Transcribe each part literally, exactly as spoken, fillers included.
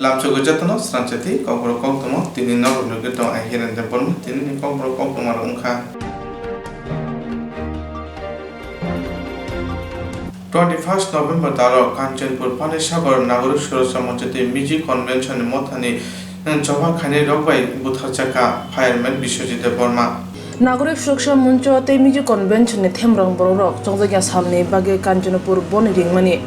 Lamchugwi jotono srangchati kokborok koktwma tini nokni nugwi tong ai Hiren Debbarma tinini kokborok koktwma rok wngkha. Twenty first November daro Kanchanpur Panisagar Nagorik Suraksha Moncho tei Music Convention ni mothani choba khainai rok bai butharjakha fireman Biswajit Debbarma. Nagorik Suraksha Moncho tei Mizo Convention ni themrang borok rok chongjakya salni bagwi Kanchanpur boni ringmani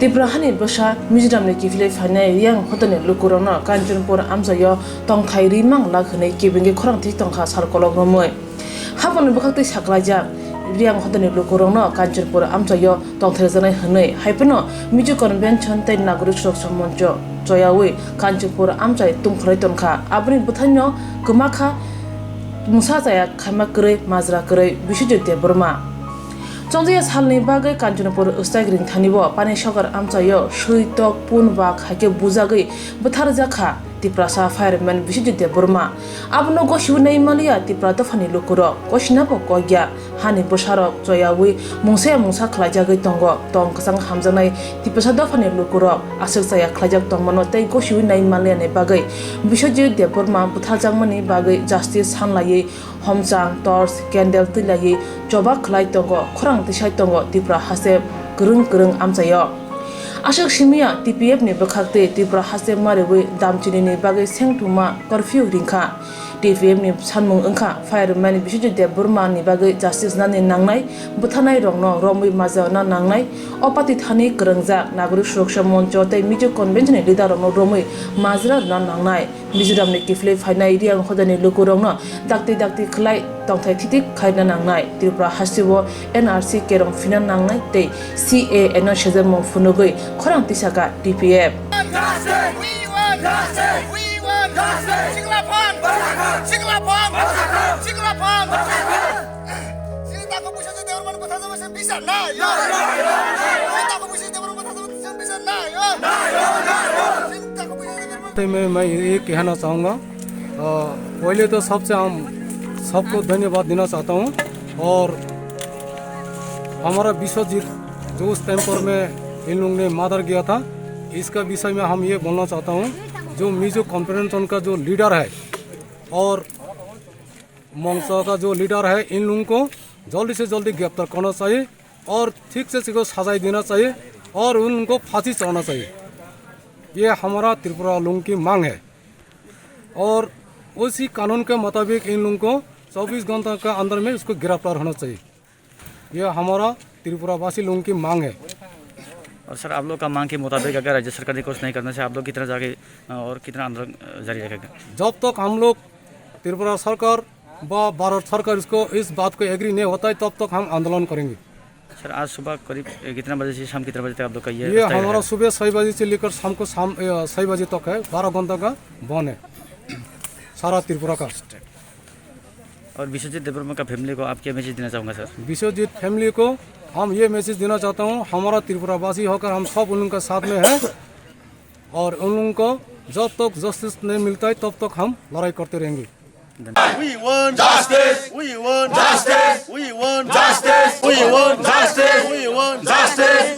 Tripura hani bwsa Mizoram ni kiphilwi phainai Riyang hotelni lukurokno Kanchanpur amchaio tongthai rimang lak hwnwi kibingwi khorang thwi tongkha sal kolok romwi. Haphangni bwkhaktwi saklaijak Riyang hotelni lukurokno Kanchanpur amchaio tongthai rwjaknai hwnwi hai phano Mizo Convention tei Nagorik Suraksha Moncho choyawi Kanchanpur amchai tungphorwi tongkha. Aboni bwthaino kwmakha mungsa chaya khaima kwrwi majra kwrwi Biswajit Debbarma. Chongjaya salni bagwi Kanchanpur Wstai Ringthani bo Panisagar amchaio swi tok pun bak hai khe bujagwi bwtharjakha Tiprasa fireman Biswajit Debbarma. Abono gosiwi nai manliya Tipra dophani lukurok, gosina bo kokya. Hani bwsarok choyawi mungsa mungsa khlaijagwi tongo. Tong kwchang hamjaknai Tiprasa dophani lukurok aswk chaya khlaijak tongmano tei gosiwi nai manliyani bagwi Biswajit Debbarma bwtharjakmani bagwi justice sanlaiwi homchang, torch, candle twilaiwi choba khlai tongo, khorang tisai tongo Tripura haste kwrwng kwrwng amchaio. Aswk simiya T P F ni bwkhak tei Tripura haste mariwi damchini ni bagwi sengthuma curfew ringkha. T P F ni sanmung wngkha, fireman Biswajit Debbarma ni bagwi justice nani nangnai, bwtharnai rokno romwi majra rwna nangnai. O party thani kwrwngjak Nagorik Suraksha Moncho tei Mizo Convention ni leader rokno romwi majra rwna nangnai. Mizoram ni kiphilwi phainai Riyang hodani lukurokno dakti dakti khlai tongthai thithik khaina nangnai. Tripura hasteo N R C kerong phina nangnai tei C A A no sejamung phunugwi khorang tisaka T P F. तो मैं, मैं ये कहना चाहूँगा, अ, पहले तो सबसे हम सबको धन्यवाद देना चाहता हूँ। और हमारा विश्वजीत जो उस टाइम पर में इन लोगों ने मर्डर किया था, इसका विषय में हम ये बोलना चाहता हूँ, जो मिजो कॉन्फ्रेंस का जो लीडर है और मंगसा का जो लीडर है, इन लोगों को जल्दी से जल्दी गिरफ्तार करना चाहिए और ठीक से इसको सजाई देना चाहिए और उनको फांसी चढ़ाना चाहिए। ये हमारा त्रिपुरा लोगों की मांग है। और उसी कानून के मुताबिक इन लोगों को चौबीस घंटा का अंदर में उसको गिरफ्तार होना चाहिए। ये हमारा त्रिपुरावासी लोगों की मांग है। और सर, आप लोग का मांग के मुताबिक अगर राज्य सरकार ने कुछ नहीं करना से आप लोग कितना जाके, अ, और कितना आंदोलन, अ, जारी रखेगा? जब तक हम लोग त्रिपुरा सरकार व भारत सरकार इसको, इस बात को एग्री नहीं होता है, तब तक हम आंदोलन करेंगे। सर, आज सुबह करीब, अ, कितना बजे से शाम कितना बजे तक आप लोग का ये ये रास्ता हमारा है? सुबह छः बजे से लेकर शाम को शाम, अ, छः बजे तक है, बारह घंटा का बंद है सारा त्रिपुरा का। और विश्वजीत देबबर्मा का फैमिली को आप क्या मैसेज देना चाहूँगा सर? विश्वजीत फैमिली को हम ये मैसेज देना चाहता हूँ, हमारा त्रिपुरावासी होकर हम सब उन लोगों का साथ में हैं और उन लोगों को जब तक जस्टिस नहीं मिलता है तब तक हम लड़ाई करते रहेंगे। We want justice. We want justice. We want justice. We want justice. We want justice.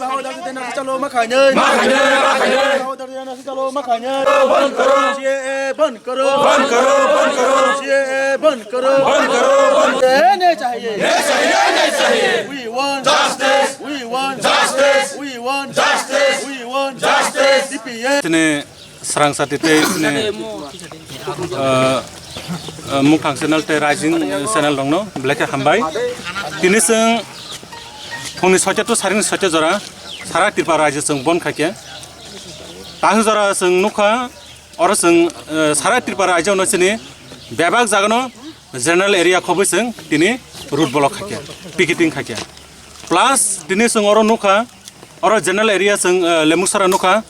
Chalo, ma khainai. Ma khainai, ma khainai. Chalo, ma khainai. Band karo. C A A band karo. Band karo, band karo. C A A band karo. Band karo, band karo. Nahi chahiye. Nahi chahiye, nahi chahiye. We want justice. We want justice. We want justice. We want justice. T P F. Tini srang sati tei tini, uh, uh, Mukhang channel tei Rising channel rokno belai khe hambai. Tini chwng phungni soita to saringni soita jora sara Tripura rajyo chwng bon khaikhe. Tang jora chwng nukha, oro chwng, eh, sara Tripura rajyo no chini bebak jagano general area khobwi chwng tini road block khaikhe, picketing khaikhe. Plus tini chwng oro nukha, oro general area chwng, eh, Lemuksara nukha,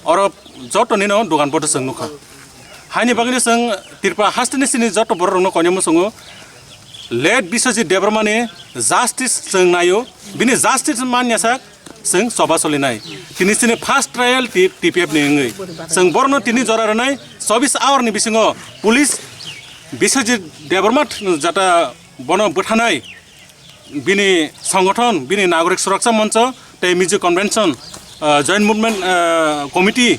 oro joto nino dogan poto chwng nukha. Haini bagwino chwng Tripura hasteni chini joto borok rokno koinwi muchungo, late Biswajit Debbarmani justice chwng naio, bini justice manya sak chwng choba solinai. Tini chini first trial T-, T P F ni wngwi. Chwng borokno tini jora rwnai, chobbish hour ni bisingo police Biswajit Debbarma th-, jata bono bwthanai, bini songothon, bini Nagorik Suraksha Moncho tei Mizo Convention, ah, Joint Movement, ah, Committee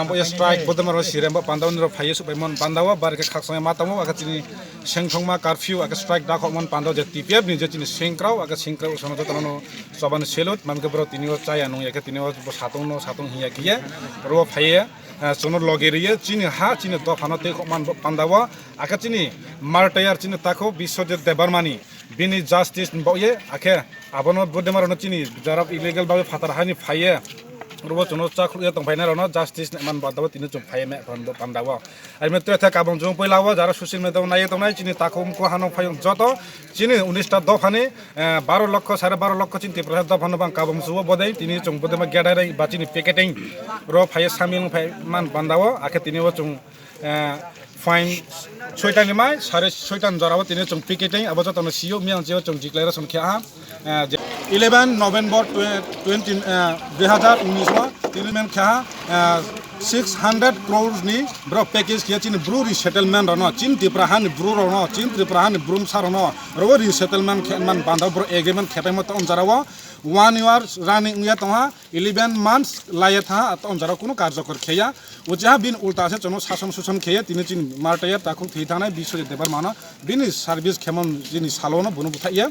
Slam bo strike, bodoma ro sirem bo panda o niro phaiye subai mon panda o, bar ke khak song ma tamo, ake chini sengthong ma curfew, ake strike da khok mon panda o je T P F ni je chini sengkrao, ake sengkrao sono joto no choban salute, man ke bro tini o chaya nung ya ke tini o bo satung no satung hiya kiye, ro phaiye, eh, sono loge riye, chini ha, chini dopha no tei khok man panda o, ake chini martyr chini takho Biswajit Debbarmani, bini justice ni bagwi, akhe abono bodema rokno chini jara illegal bagwi phatar hani phaiye, robo chwngno chakhwlwi tongphainai rokno justice nai man bandao tini chwng phaiye me pando pandao. Aime tei thek kabong chwng puila o jara social media o naiye tongnai chini takhum ko hano phayung joto chini unis ta dophani, eh, baro lokho, sare baro lokho chini Tiprasa dophano bang kabong chuo bodei tini chwng bodema gedai ba chini picketing ro phaiye samil phai man bandao, akhe tini o chwng eh, fine soita ni mai, sare soita ni jora o tini chwng picketing, abo joto no sio, miyang jio chwng declaration khe aha, eh, je eleven November twenty, eh, dui hazar unis o Tini men kha, ah, six hundred crores ni bro package khe chini bru resettlement rono, chin Tripura hani bru rono, chin Tripura hani brum sa rono, ro resettlement khe man banda bro agreement khe paimo ta onjara o one year running ya tongha, eleven months laya tha ta onjara kuno karjokor kheya. Ujaha bin ulta se chono sason suson kheya, tini chini martaya takhuk thwi thanai Biswajit Debbarma no bini service khemon chini salono bono buthaiya.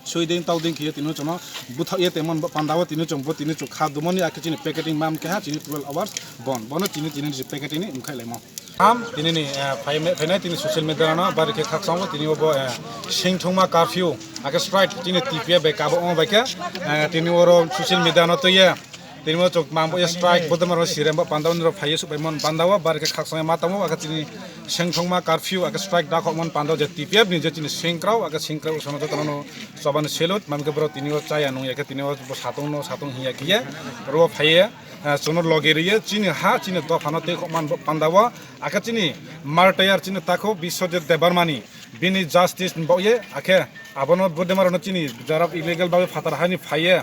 Sui ding tau ding khe tini chwngno buthak ye temon bo panda o tini chwng bo tini chwng kha dumoni akhe chini packeting mam keha chini twelve hours bon bono tini tini si packeting ni wngkhai laimo. Ham tini ni, eh, phai me-, phainai tini social media no bari khe khakchang bo tini bo, eh, singthongma curfew akhe strike tini T P F bai kabo wng bai khe, eh, tini oro social media no twi ye Tini o chwng mambo ye strike bodoma rok sirem bo panda o nirok phai ye subai mon panda o bar khe khakchangma tamo aka chini sengthongma curfew aka strike da khok mon panda o je T P F ni je chini sengkrao aka sengkrao sono joto no choba ni salute man khe bro tini o chaya nung ya khe tini o bo satung no satung hiya khe ye ro phai ye, eh, chono loge ri ye chini ha chini dopha no tei khok man panda o aka chini martyr chini takhuk Biswajit Debbarma ni bini justice ni bok ye akhe abono bodema rok no chini jara illegal babe phatar hani phai ye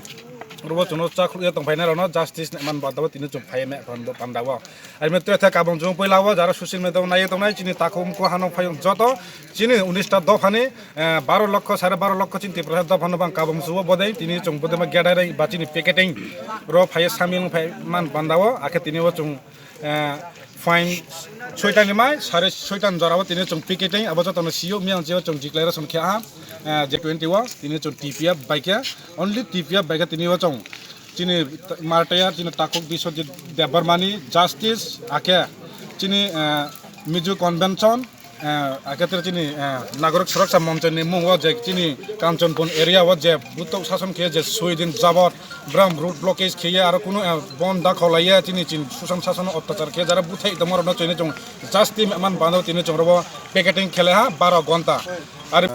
Oro bo chwngno chakhwlwi tongphainai rokno justice nai man banda o tini chwng phai me panda o. Arme tei thai kabang chwng puila o jara social media o nai tongnai chini takhuk mukhu hano phai joto chini unis ta dopha ni, eh, baro lokho sare baro lokho chini Tiprasa dopha no bang kabang chuo bodei tini chwng bodei ma gedai rai ba chini picketing ro phai samil phai man banda o akhe tini o chwng, eh, fine soita ni mai sare soita ni jora o tini chwng picketing abo joto no sio miyan jio chwng declaration khe aha, eh, je twenty o tini chwng T P F bai khe only T P F bai khe tini o chwng chini martyr chini takhuk Biswajit Debbarmani justice akhe chini, eh, Mizo convention, eh, akhe tere chini, eh, Nagorik Suraksha Monchoni mungo je chini Kanchanpur area o je butok sason khe je soi din jabot bram road blockage khe aro kunu, eh, bon da kholaiya chini chin susan sason ottachar khe jara buthai tongma rokno chini chwng justice man bano tini chwng robo picketing khele ha baro ghonta. Ar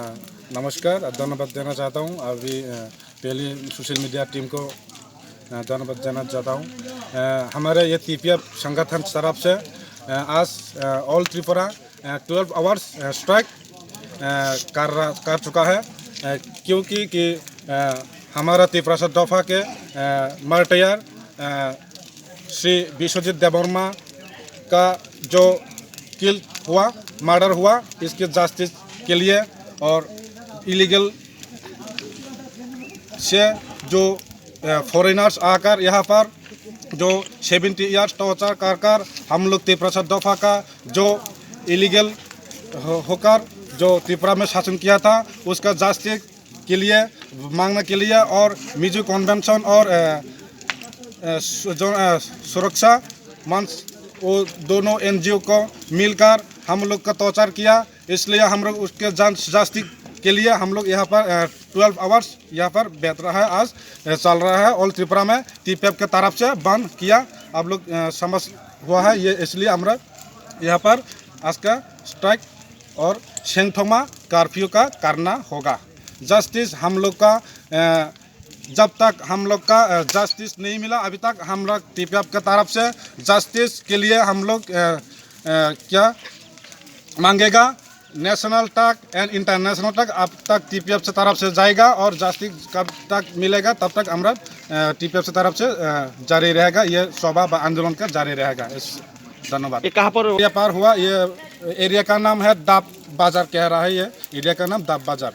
नमस्कार, धन्यवाद देना चाहता हूँ। अभी, अ, पहले social media team को, अ, धन्यवाद देना चाहता हूँ। अ, हमारे ये टीपीएफ संगठन तरफ से, अ, आज, अ, ऑल त्रिपुरा, अ, ट्वेल्व आवर्स, अ, स्ट्राइक, अ, कर रहा, कर चुका है, अ, क्योंकि कि, अ, हमारा तिपरासा दफा के, अ, मार्टायर, अ, श्री विश्वजीत देबवर्मा का जो किल हुआ, मर्डर हुआ, इसके जस्टिस के लिए और इलीगल से जो, अ, फॉरेनर्स आकर यहाँ पर जो सेवेंटी ईयर्स टॉर्चर कर कर हम लोग तिपरासा दफा का जो इलीगल हो-, होकर जो त्रिपुरा में शासन किया था, उसका जस्टिस के लिए मांगने के लिए और मिजो कन्वेंशन और, अ, अ, सु-, जो, अ, सुरक्षा मंच, वो दोनों एनजीओ को मिलकर हम लोग का टॉर्चर किया, इसलिए हम लोग उसके जान-, जस्टिस के लिए हम लोग यहाँ पर, अ, ट्वेल्व आवर्स यहाँ पर बैठ रहा है, आज, अ, चल रहा है। ऑल त्रिपुरा में टीपीएफ के तरफ से बंद किया, आप लोग, अ, समझ हुआ है, ये इसलिए हम लोग यहाँ पर आज का स्ट्राइक और सेंगथोमा कर्फ्यू का करना होगा। जस्टिस हम लोग का, अ, जब तक हम लोग का, अ, जस्टिस नहीं मिला, अभी तक हम लोग टीपीएफ के तरफ से जस्टिस के लिए हम लोग, अ, अ, क्या मांगेगा, नेशनल तक एंड इंटरनेशनल तक अब तक टीपीएफ से तरफ से जाएगा और जस्टिस कब तक मिलेगा, तब तक हम लोग, अ, टीपीएफ से तरफ से, अ, जारी रहेगा, ये सभा व आंदोलन का जारी रहेगा। इस, धन्यवाद। ये कहाँ पर? ये पार हुआ, ये एरिया का नाम है डाब बाजार कह रहा है, ये एरिया का नाम डाब बाजार।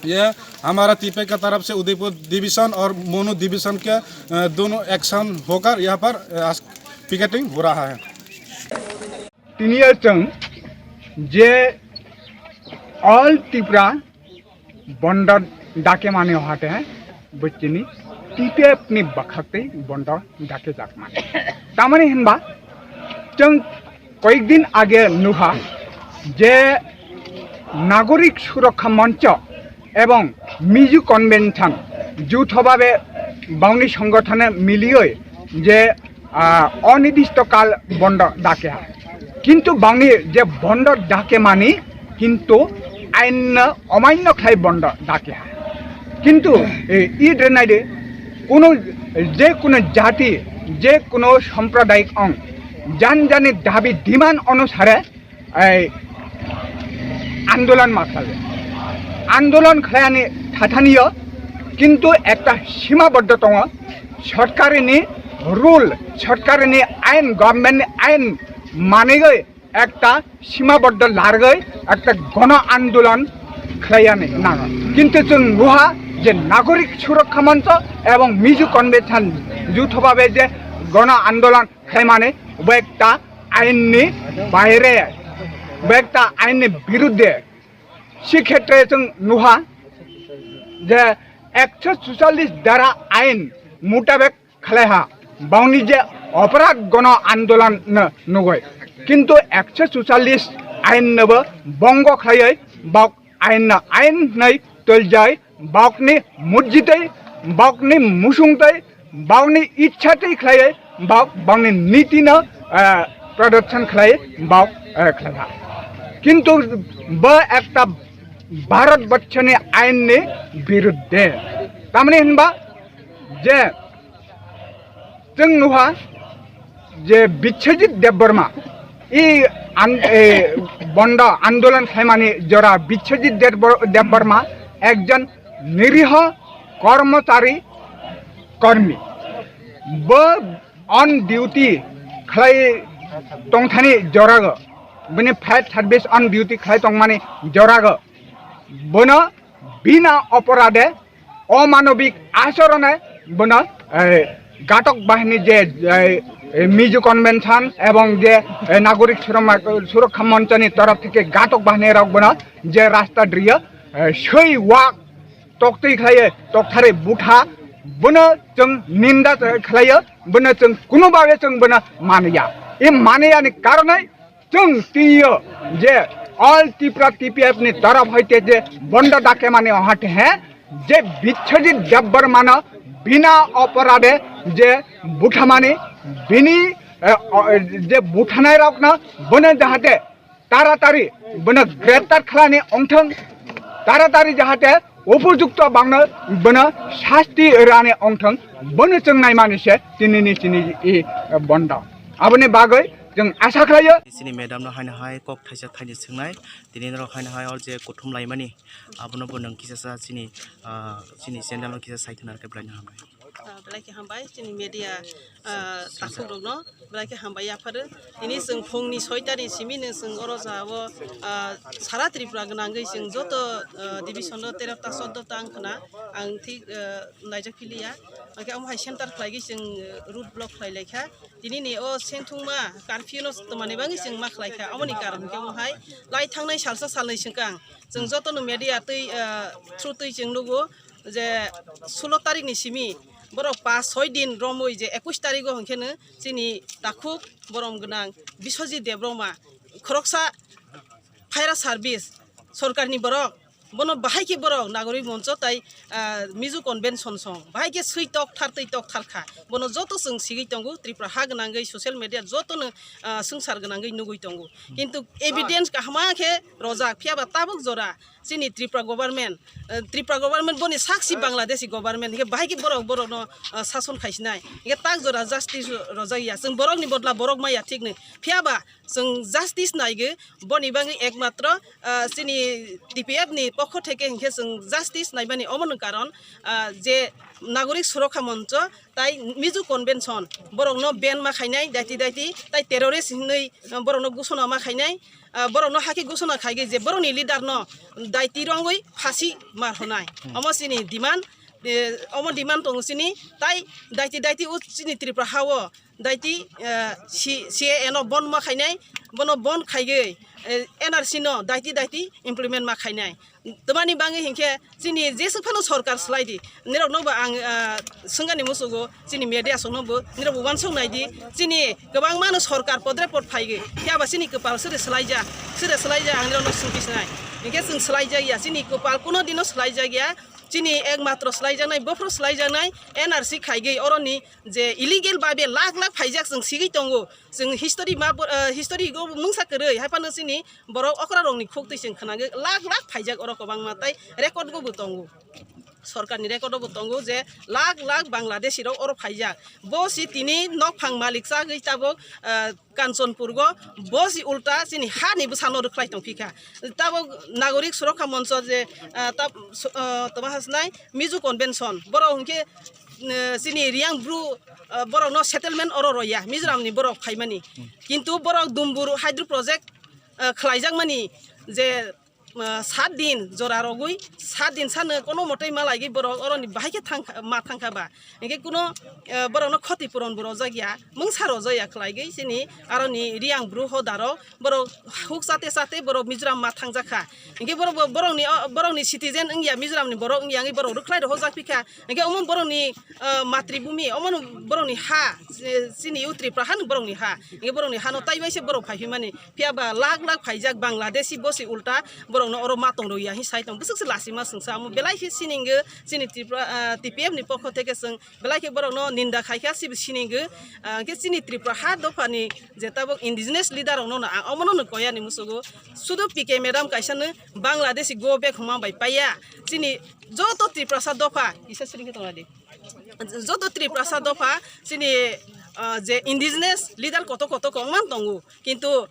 ये हमारा टीपीएफ की तरफ से उदयपुर डिवीजन और मोनू डिवीजन के, अ, दोनों एक्शन होकर यहाँ पर, अ, आज पिकेटिंग हो रहा है। Tini o chwng je All Tripura bondo dake mani hate, bo chini T P F ni bwkhaktwi bondo dake jak mani. Tamani hinba chwng koyekdin age nukha je Nagorik Surokkha Moncho ebong Mizo Convention যৌথভাবে বাউনি সংগঠনে মিলিয়ে যে, আহ, অনির্দিষ্টকাল বন্ধ ডাকে হয়। কিন্তু বাউনি যে বন্ধ ডাকে মানি কিন্তু আইন অমান্য খাই বন্ধ ডাকে হয়। কিন্তু এই ইড রেনাইডে কোনো যে কোনো জাতি, যে কোনো সাম্প্রদায়িক অং যান জানি দাবি ডিমান্ড অনুসারে এই আন্দোলন মাখাবে। আন্দোলন খায়ানি থাথানিও কিন্তু একটা সীমাবদ্ধ তঙ সরকারিনি rule, sorkarini ain, governmentni ain manigwi ekta simaboddo largwi ekta gono andolon khlaiyani nango. Kintu chwng nuha je Nagorik Surokha Moncho ebong Mizo Convention juthobhabe je gono andolon khlaimani bo ekta ainni baire, bo ekta ainni birudde. Sikhetre chwng nuha je ekso suchallis dara ain mutabek khlaiha, bongni je oporad gono andolon no nugoi. Kintu ekso suchallis ain nobo bongo khlaioi bok ain no ain hnoi toljai, bokni murjitei, bokni musungtei, bokni ichatei khlaioi bok bokni niti no, eh, protection khlai bok, eh, khlaiha. Kintu bo ekta Bharat borchoni ainni birudde. Tamni hinba je chwng nuha je Biswajit Debbarma, i an-, e, bondo andolon khlaimani jora Biswajit Debbar-, Debbarma ekjon niriho kormochari, kormi. Bo on duty khlai tongthani jorago, bini fire service on duty khlai tongmani jorago, bono bina oporade omanobik achorone bono, eh, gatok bahini je, eh, eh, Mizo Convention ebong je, eh, Nagorik Suroma-, Surokha Monchoni torof theke gatok bahini rok bono je rasta driyo, eh, soi wak toktwi khlaiyo, tokthari butha, bono chwng ninda khlaiyo, bono chwng kuno babe chwng bono maniya. E maniyani karonai chwng twiyo je all Tipra T P F ni torof hoite je bondo dakemani oha tehe je Biswajit Debbarmano bina oporade je buthamani bini, eh, o-, je buthanai rokno bono jahate taratari bono greptar khlani ongthong, taratari jahate upojukto bangno bono sasti rani ongthong, bono chwng naimani se tinini chini i bondo. Aboni bagwi chwng asa khlaio. Chini madam no haino hai kok thaisa thaini swngnai, tini norok haino hai or je kuthum laimani, abono bo nwng kisa sa chini, ah, chini channel o kisa saithwna khe belai no hambai. Ah, belai khe hambai chini media, ah, takhuk rokno belai khe hambai yapharo. Tini chwng phungni soitani simi no chwng oro ja o, ah, sara Tripura gwnangwi chwng joto, ah, division o terota chodota wng khna ang thik, ah, naijak philiya. Hwnkhe omo hai center khlaigwi chwng, ah, road block khlai laikha. Tini ni o sengthungma curfew no twmani bagwi chwng ma khlaikha. Omoni karon hwnkhe omo hai lai thangnai salsa salnwi swkang chwng joto no media twi, ah, through twi chwng nugo. Je sulo tarik ni simi borok pas soi din romwi je ekush tarik o hwnkhe no chini takhuk borom gwnang Biswajit Debbarma khoroksa fire service sorkar ni borok bono bahai khe borok Nagorik Moncho tai, ah, Mizo Convention song bahai khe swi tok thar twi tok thar kha. Bono joto chwng sigwi tongo, Tripura ha gwnangwi social media joto no, ah, swngchar gwnangwi nugwi tongo. Kintu evidence kaham khe rojak, phiya ba tabuk jora chini Tripura government, eh, Tripura government boni sakchi Bangladeshi government, hingke bahai khe borok, borokno, eh, sason khaisinai. Hingke tak jora justice rojak ya. Chwng borokni bodla borok maya thikni. Phiya ba chwng justice naigwi boni bagwi ekmatro, eh, chini T P F ni pokho theke hingke chwng justice naimani omono karon, eh, je Nagorik Surokha Moncho tai Mizo Convention borokno ban ma khainai daiti daiti tai terrorist hinwi, eh, borokno gusona ma khainai. Ah, borokno hakhe gosona khaigwi je borokni leader no daiti rongwi phasi mar honai. Hmm. Omo chini demand, eh, omo demand tongo chini, tai daiti daiti o chini Tripura ha o daiti, eh, C-, C A A no bon ma khainai, bono bon khaigwi, eh, N R C no daiti daiti implement ma khainai. Tamani bangwi hinkhe chini jeswk phano sorkar swlai di. Nirokno bo ang, ah, swngani musugo, chini media songno bo nirok bo uansuk nai di. Chini kwbangma no sorkar podre pod phaigwi. Phiya ba chini kwpal siri swlaijak, siri swlaijak ang nirokno swngwi sinai. Hinkhe chwng swlaijak ya, chini kwpal kuno dino swlaijak ya. Chini ekmatro swlaijaknai, bophuru swlaijaknai N R C khaigwi oroni je illegal babe lakh lakh phaijak chwng sigwi tongo. Chwng history ma bo, ah, history go mungsa kwrwi, hai phano chini borok okra rokni khuk twi chwng khwnagwi lakh lakh phaijak oro kwbangma tai record go bo tongo. Sorkarni record o bo tongo je lakh lakh Bangladeshi rok oro phaijak. Bo si tini nokphang malik chagwi tabuk, ah, Kanchanpur go, bo si ulta chini hani bwsano rwkhlai tongphikha. Tabuk Nagorik Surokha Moncho je, ah, tab-, su-, ah, toma hasnai Mizo Convention, borok hinkhe eh, chini Riyang Bru, eh, borokno settlement oro roya, Mizoramni borok phaimani. Kintu borok Dumbur hydro project, eh, khlaijakmani je, eh, sat din jora rogwi, sat din sano kono motoi malaigwi borok oroni bahai khe thang, ma thangkha ba. Hinkhe kuno, eh, borokno khoti puron bo rojak ya, mungsa rojak ya khlaigwi chini aroni Riyang Bru hodarok borok huk chate chate borok Mizoram ma thangjak kha. Hinkhe borok bo-, borokni o, borokni citizen wngya, Mizoramni borok wngya wngwi borok rwkhlai rohorjak phi kha. Hinkhe omo borokni, eh, matribhumi, omono borokni ha, eh, chini o Tripura hano borokni ha. Hinkhe borokni hano taibaise borok phai phimani. Phiya ba lakh lakh phaijak Bangladeshi bosi ulta borokno oro ma tong rwya hin sai tong. Bwswk se lachima swngsa omo belai khe siningo chini Tripura, ah, T P F ni pokho theke chwng belai khe borokno ninda khai kha sibo siningo. Ah, hinkhe chini Tripura ha dophani je tabuk indigenous leader rokno no ang omono no koyani musugo. Sudu P K madam kaisa no Bangladeshi go back hwnma bai paiya. Chini joto Tiprasa dopha kisa siring khe tongla di. Joto Tiprasa dopha chini, ah, je indigenous leader koto koto kongman tongo. Kintu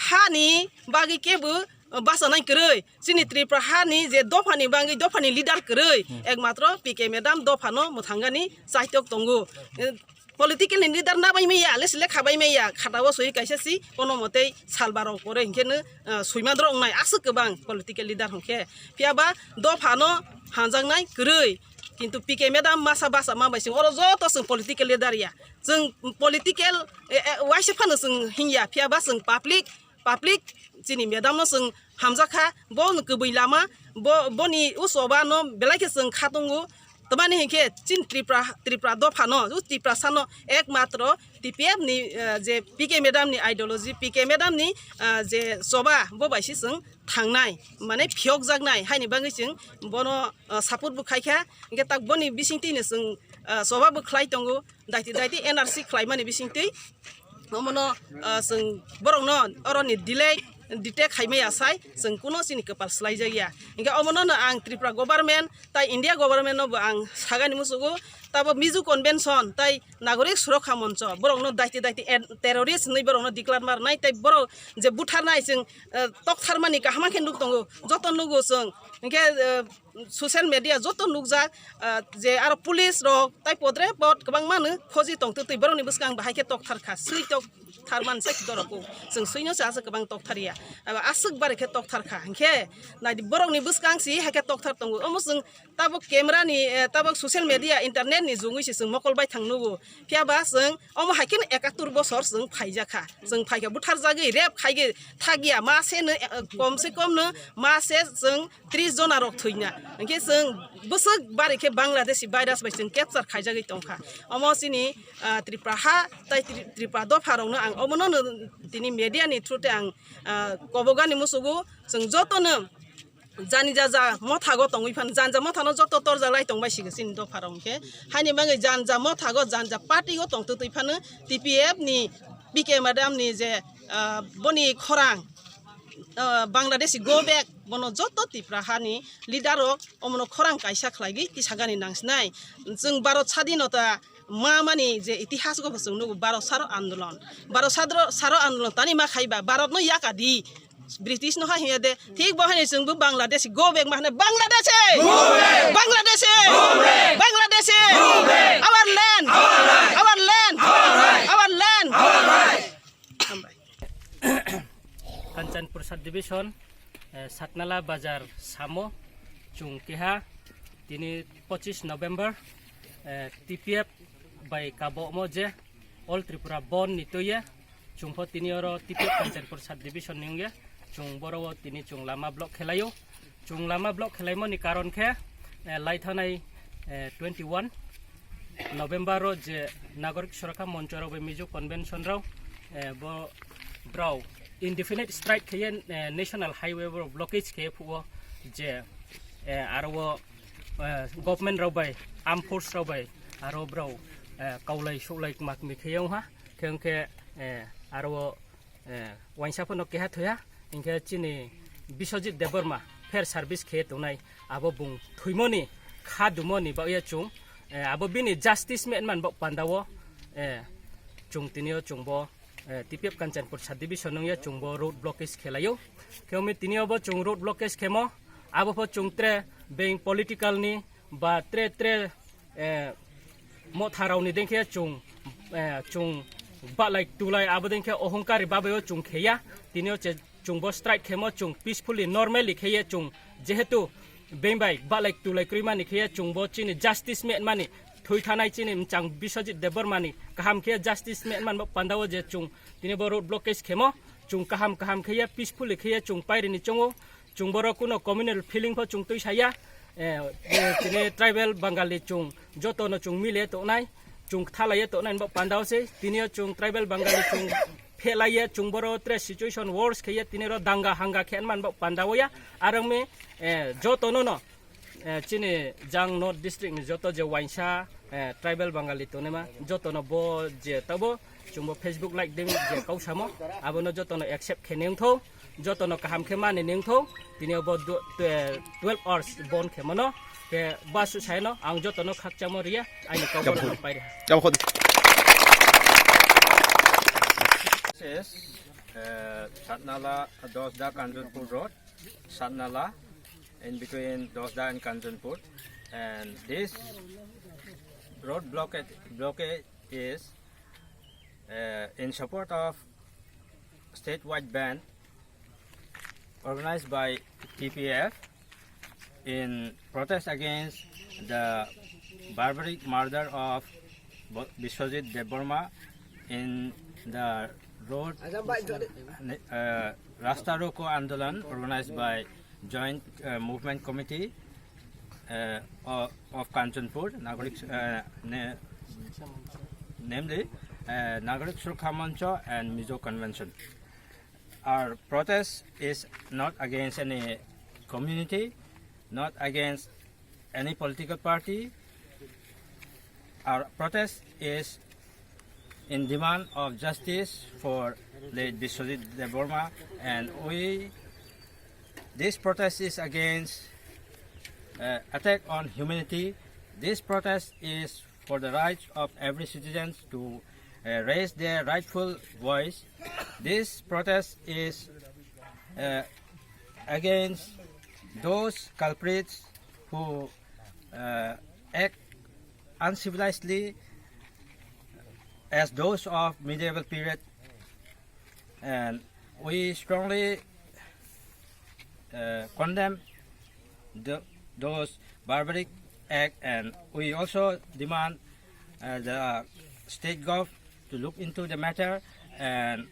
hani bagwi kebo, ah, bachanai kwrwi. Chini Tripura hani je dophani bagwi dophani leader kwrwi. Ekmatro P K madam dophano mwthangani chaitok tongo. Eh, political ni leader na bai maya, le sile kha bai maya, khata o soi kaisa si kono motei sal baro pore hinkhe no, ah, soima doro wngnai aswk kwbang political leader hinkhe. Phiya ba dophano hanjaknai kwrwi. Kintu P K madam masa basa ma bai chwng oro joto chwng political leader ya. Chwng political, eh, eh, waisa phano chwng hinya, phiya ba chwng public, public chini madam no chwng hamjak kha, bo no kwbwi lama, bo, boni usoba no belai khe chwng kha tongo. Tamani hinkhe chini Tripura, Tripura dopha no, o Tiprasa no ekmatro T P F ni, eh, je P K madam ni ideology, P K madam ni, eh, je choba, bo bai se chwng thangnai, mane phiyokjaknai, haini bagwi chwng bono, ah, support bo khai kha. Hinkhe tak boni bisingtwi no chwng, ah, choba bo khlai tongo, daiti daiti N R C khlaimani bisingtwi. Omono, ah, chwng borokno oroni delay, detect khai maya sai, chwng kuno chini kwpal swlai jak ya. Hinkhe omono no ang Tripura government tai India government no bo ang sagani musugo, tabo Mizo Convention tai Nagorik Surakha Moncho, borokno daiti daiti en-, terrorist hinwi borokno declare ma rwnai, tei borok je butharnai chwng, eh, toktharmani kaham khe nuk tongo, joto nugo chwng. Hinkhe, eh, social media joto nukjak, eh, je aro police rok tai podre pod kwbangma no khoji tongtwtwi borokni bwskang bahai khe tokthar kha, swi tokthar man se dorok chwng swino se aswk kwbang tokthar ya, abo aswk bare khe tokthar kha. Hinkhe naidi borokni bwskang si hai khe tokthar tongo, omo chwng tabuk camera ni, eh, tabuk social media, internet ni jugwi se chwng mokol bai thang nugo. Phiya ba chwng omo hai kheno ekattor bosor chwng phaijak kha. Chwng phai khe butharjagwi, rape khai khe thak ya, ma se no, eh, kom se kom no ma se chwng tris jona rok thwina. Hinkhe chwng bwswk bari khe Bangladeshi virus bai chwng capture khaijagwi tong kha. Omo chini, ah, Tripura ha tai Tri-, Tripura dopha rok no ang omo no no tini media ni through te ang, ah, kobogani musugo chwng joto no jani jaja mothago tongwi phano, janja mothano joto torjalai tongbai sigo chini dopharok hinkhe. Haini bagwi janja mothago, janja party-o tongtwtwi phano T P F ni P K madam ni je, ah, boni khorang, ah, Bangladeshi go back, bono joto Tipra hani leader rok omono khorang kaisa khlaigwi tisagani nangsinai. Chwng Bharat sadinota ma mani je itihas go chwng nugo, Bharat saro andolon, Bharat sadro-, saro andolon tani ma khaiba, Bharat no yaka di. British no hai hiya de, thik bo haino chwng bo Bangladesh go back ma hwnwi, Bangladesh! Go back! Bangladesh! Go back! Bangladesh! Go back! Our land! Our land! Our land! Our land! Our land! Our land! Hambai. Kanchanpur subdivision, eh, Satnala Bazar samo chwng keha tini pochis November, eh, T P F bai kabo mo je All Tripura Bandh ni twi ye, chwng pho tini oro T P F Kanchanpur Sub Division ni wngya, chwng boro o tini chwng lama block khe laio. Chwng lama block khe laimani karon khe, eh, lai thanai, eh, twenty one November o je Nagorik Surakha Moncho rok bai Mizo Convention rok, eh, bo brao indefinite strike khe ye, eh, National Highway bo blockage khe phuo je, eh, aro o, eh, government rok bai, armed force rok bai aro brao, eh, kaulai suklai makmi khe yong ha. Khe wngkhe, eh, aro o, eh, waisa phano keha thoya, hinkhe chini Biswajit Debbarma fair service khe tongnai, abo bung thwimoni kha dumoni bagwi chwng, eh, abo bini justice man man bok pandao, eh, chwng tini o chwng bo, eh, T P F Kanchanpur Sub Division wngya chwng bo road blockage khe laio. Khe wngwi tini o bo chwng road blockage khemo, abo pho chwng tre being political ni ba tre tre, eh, Motharokni dengkhe chwng, eh, chwng balai tulai abo dengkhe ohongkari babaio chwng kheya. Tinio che chwngbo strike khemo chwng peacefully, normally kheye chwng, jehetu bembai balai tulai kwrwimani kheye chwngbo chini justice menmani, thwi thanai chini mchang Biswajit Debbarmani kaham khe justice menmani bo pandao je chwng tini bo road blockage khemo chwng kaham kaham kheye peacefully kheye chwng pairini chongo. Chwng borok kuno communal feeling pho chwng twi saya. Eh, eh, tini tribal Bangali chwng jotono chwng mile tongnai, chwng thalaiye tongnai bo pandao se. Tinio chwng tribal Bangali chwng phelaiye chwng boro tre situation worse kheye tini ro danga hanga khe man bo pandao ya. Arang me, eh, jotono no, eh, chini jang North District ni joto je wainsa, eh, tribal Bangali tonima jotono bo je tabo chwngbo Facebook like demi je kau samo, abono jotono accept khe nengtho, jotono kaham khe mani nengtho. Tini bo du-, twe-, twelve hours bon khe mano, ke basu saino ang jotono khakchamo riya, aini kau Jabon. Bono pairi. Jabon. This is, uh, Satnala, Dosda Kanchanpur Road, Satnala, in between Dosda and Kanchanpur, and this road blockade, blockade is, uh, in support of statewide ban organized by T P F in protest against the barbaric murder of Bo-, Biswajit Debbarma in the road, uh, Rasta Roko Andolan organized by Joint, uh, Movement Committee, uh, o-, of Kanchanpur, Nagorik, uh, na-, namely, uh, Nagorik Surakha Mancha and Mizo Convention. Our protest is not against any community, not against any political party. Our protest is in demand of justice for late Biswajit Debbarma, and we, this protest is against, uh, attack on humanity. This protest is for the rights of every citizen to, uh, raise their rightful voice. This protest is, uh, against those culprits who, uh, act uncivilizedly as those of medieval period, and we strongly, uh, condemn the, those barbaric act, and we also demand, uh, the state gov to look into the matter, and,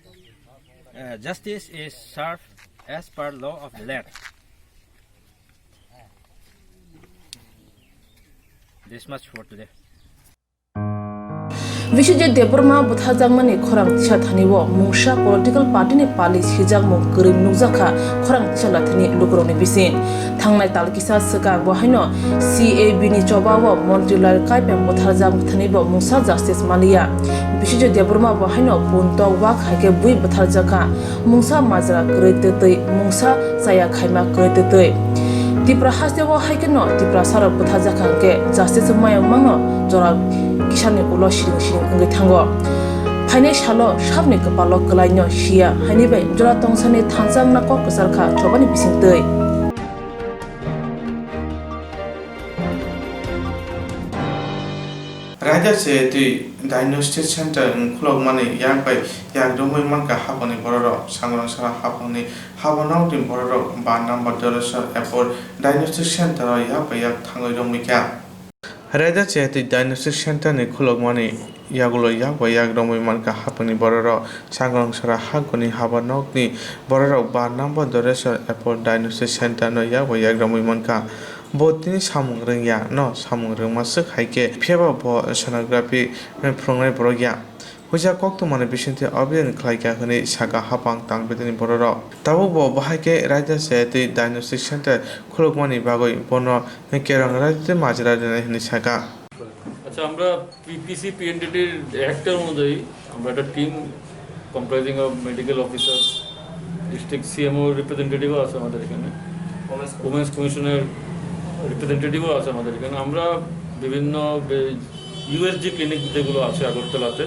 uh, justice is served as per law of the land. This much for today. Biswajit Debbarma butharjakmani khorang tisa thani o mungsa political party ni pali sijakmung kwrwi nukjakha khorang tisa lathini lukurokni bising. Thangnai tal kisa swkang bo haino C A B ni choba o Montri Lal Kaipem butharjak thani bo mungsa justice manliya. Biswajit Debbarma bo haino puntok wak hai khe bui butharjakha. Mungsa majra kwrwi twtwi, mungsa chaya khaima kwrwi twtwi. Tipra hasteo hai kheno Tiprasarok butharjakha hwnkhe justice maya mano jora kisani ulo siring siring wngwi thango. Phainai salo sabni kwpalo kwlaino siya haini bai jora tongsani thansa wngna kok kwcharkha chobani bisingtwi. Raida se twi diagnostic center khulokmani yak bai yak romwi mankha haphangni bororok. Sangrong sara haphangni habanokni bororok ba number Dorasor Airport diagnostic center o yak bai yak thangwi romwi kha. Raida se twi diagnostic center ni khulokmani yagulo yak bai yak romwi mankha haphangni bororok. Sangrong sara hakhorni habanokni bororok ba number Dorasor Airport diagnostic center no yak bai yak romwi mankha. Bo tini samung rwngya no, samung rwngma swk hai khe, phiyaba bo sonography phwrwngnai borok ya. Huija koktwmani bisingtwi obidin khlaikha hwnwi sakha haphang tangbidini bororok. Tabuk bo bahai khe raida se twi diagnostic center khulukmani bagwi bono kerong raida tei majra rwnai hwnwi sakha. আচ্ছা, আমরা পিপিসি পিএনডিটির অ্যাক্ট অনুযায়ী আমরা একটা team comprising of medical officer, district CMO রিপ্রেজেন্টেটিভও আছে আমাদের এখানে, উমেন্স কমিশনের রিপ্রেজেন্টেটিভও আছে আমাদের এখানে। আমরা বিভিন্ন ইউএসজি ক্লিনিক যেগুলো আছে আগরতলাতে,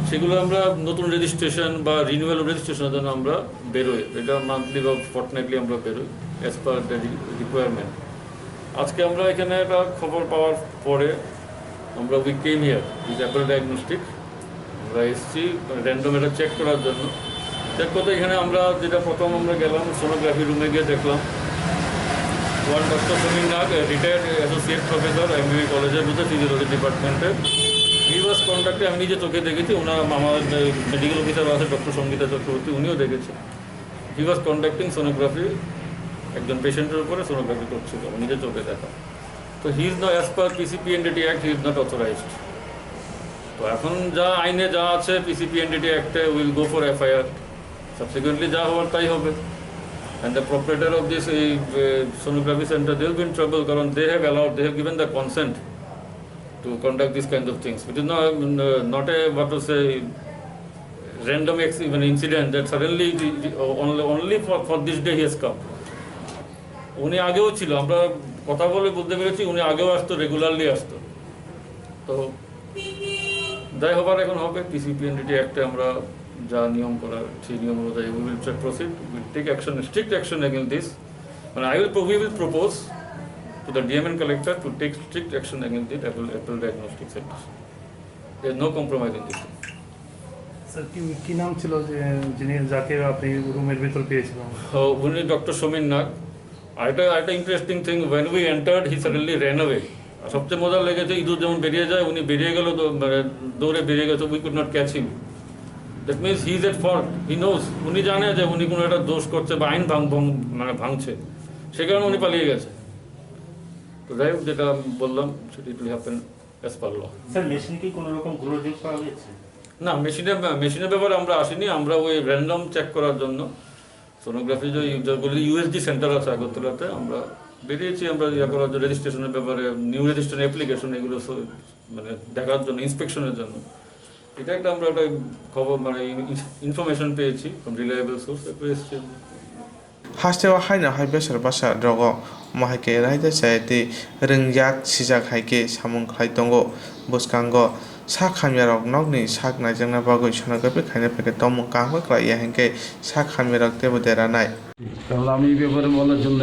সেগুলো আমরা নতুন রেজিস্ট্রেশন বা রিনিউয়াল রেজিস্ট্রেশনের জন্য আমরা বেরোই। এটা মান্থলি বা ফর্টনাইটলি আমরা বেরোই, অ্যাজ পার দ্য রিকোয়ারমেন্ট। আজকে আমরা এখানে একটা খবর পাওয়ার পরে আমরা we came here with Apple Diagnostic, আমরা এসেছি র্যান্ডম এটা চেক করার জন্য। চেক করতে এখানে আমরা যেটা প্রথম আমরা গেলাম সোনোগ্রাফি রুমে গিয়ে দেখলাম ওয়ান ডক্টর সমীর নাগ, রিটায়ার্ড অ্যাসোসিয়েট প্রফেসর এমবিবি কলেজের মধ্যে ফিজিওলজি ডিপার্টমেন্টে। হি ওয়াজ কন্ডাক্টে, আমি নিজে চোখে দেখেছি, ওনার আমার মেডিকেল অফিসার আছে ডক্টর সঙ্গীতা চক্রবর্তী, উনিও দেখেছেন। হি ওয়াজ কন্ডাক্টিং সোনোগ্রাফি, একজন পেশেন্টের উপরে সোনোগ্রাফি করছিল, নিজে চোখে দেখা। তো he is not, as per P C P N D T Act, he is not authorized. তো এখন যা আইনে যা আছে পিসিপিএনডিটি অ্যাক্টে, will go for FIR. Subsequently যা হওয়ার তাই হবে। And the proprietor of this এই sonography centre, they will be in trouble, কারণ they have allowed, they have given the consent to conduct this kind of things. It is not, not a, what to say, random ex-, মানে incident that suddenly only, only for, for this day he has come. উনি আগেও ছিল, আমরা কথা বলে বুঝতে পেরেছি উনি আগেও আসতো, রেগুলারলি আসতো। তো যাই হবার এখন হবে, পিসিপিএনডিটি অ্যাক্টে আমরা যা নিয়ম করার সেই নিয়ম অনুযায়ী we will proceed, we take action, strict action against this. মানে I will, we will propose to the D M and collector to take strict action against the Apple, Apple Diagnostic Center. There is no compromise in this. Sir, কি, কি নাম ছিল যে, যিনি, যাকে আপনি রুমের ভিতর পেয়েছিলেন? ও, উনি ডক্টর সমীর নাগ। আরেকটা, আরেকটা interesting thing, when we entered, he suddenly ran away. আর সবচেয়ে মজা লেগেছে, ইঁদুর যেমন বেরিয়ে যায়, উনি বেরিয়ে গেল, তো, মানে, দৌড়ে বেরিয়ে গেছে, we could not catch him. That means he is at fault, he knows, উনি জানে যে উনি কোনো একটা দোষ করছে বা আইন ভাঙ-, ভং-, মানে, ভাঙছে, সে কারণে উনি পালিয়ে গেছে। তো যাই হোক, যেটা বললাম, সেটা it will happen as per law. Sir, মেশিনে কি কোনো রকম গ্লোরিফিক পাওয়া গেছে? না, মেশিনের, মেশিনের ব্যাপারে আমরা আসিনি, আমরা ওই র্যান্ডম চেক করার জন্য সোনোগ্রাফি যে যেগুলি ইউএসডি সেন্টার আছে আগরতলাতে, আমরা বেরিয়েছি, আমরা ইয়ে করার জন্য, রেজিস্ট্রেশনের ব্যাপারে, নিউ রেজিস্ট্রেশন অ্যাপ্লিকেশন, এগুলো সব মানে দেখার জন্য, ইন্সপেকশনের জন্য। এটা একটা, আমরা একটা খবর, মানে ইন-, ইনফরমেশন পেয়েছি ফ্রম রিলায়েবল সোর্স, এরপরে এসেছি আমরা। Hasteo haino hai besor basa rogo omo hai khe raida chaya tei rwngyak sijak hai khe samung khlai tongo. Bwskango sak hamyarok nokni sak naijakna bagwi sonography khaina phaikhe tongmung kaham khe khlai ya hinkhe sak hamyarok teibo deranai. কারণ আমি এই ব্যাপারে বলার জন্য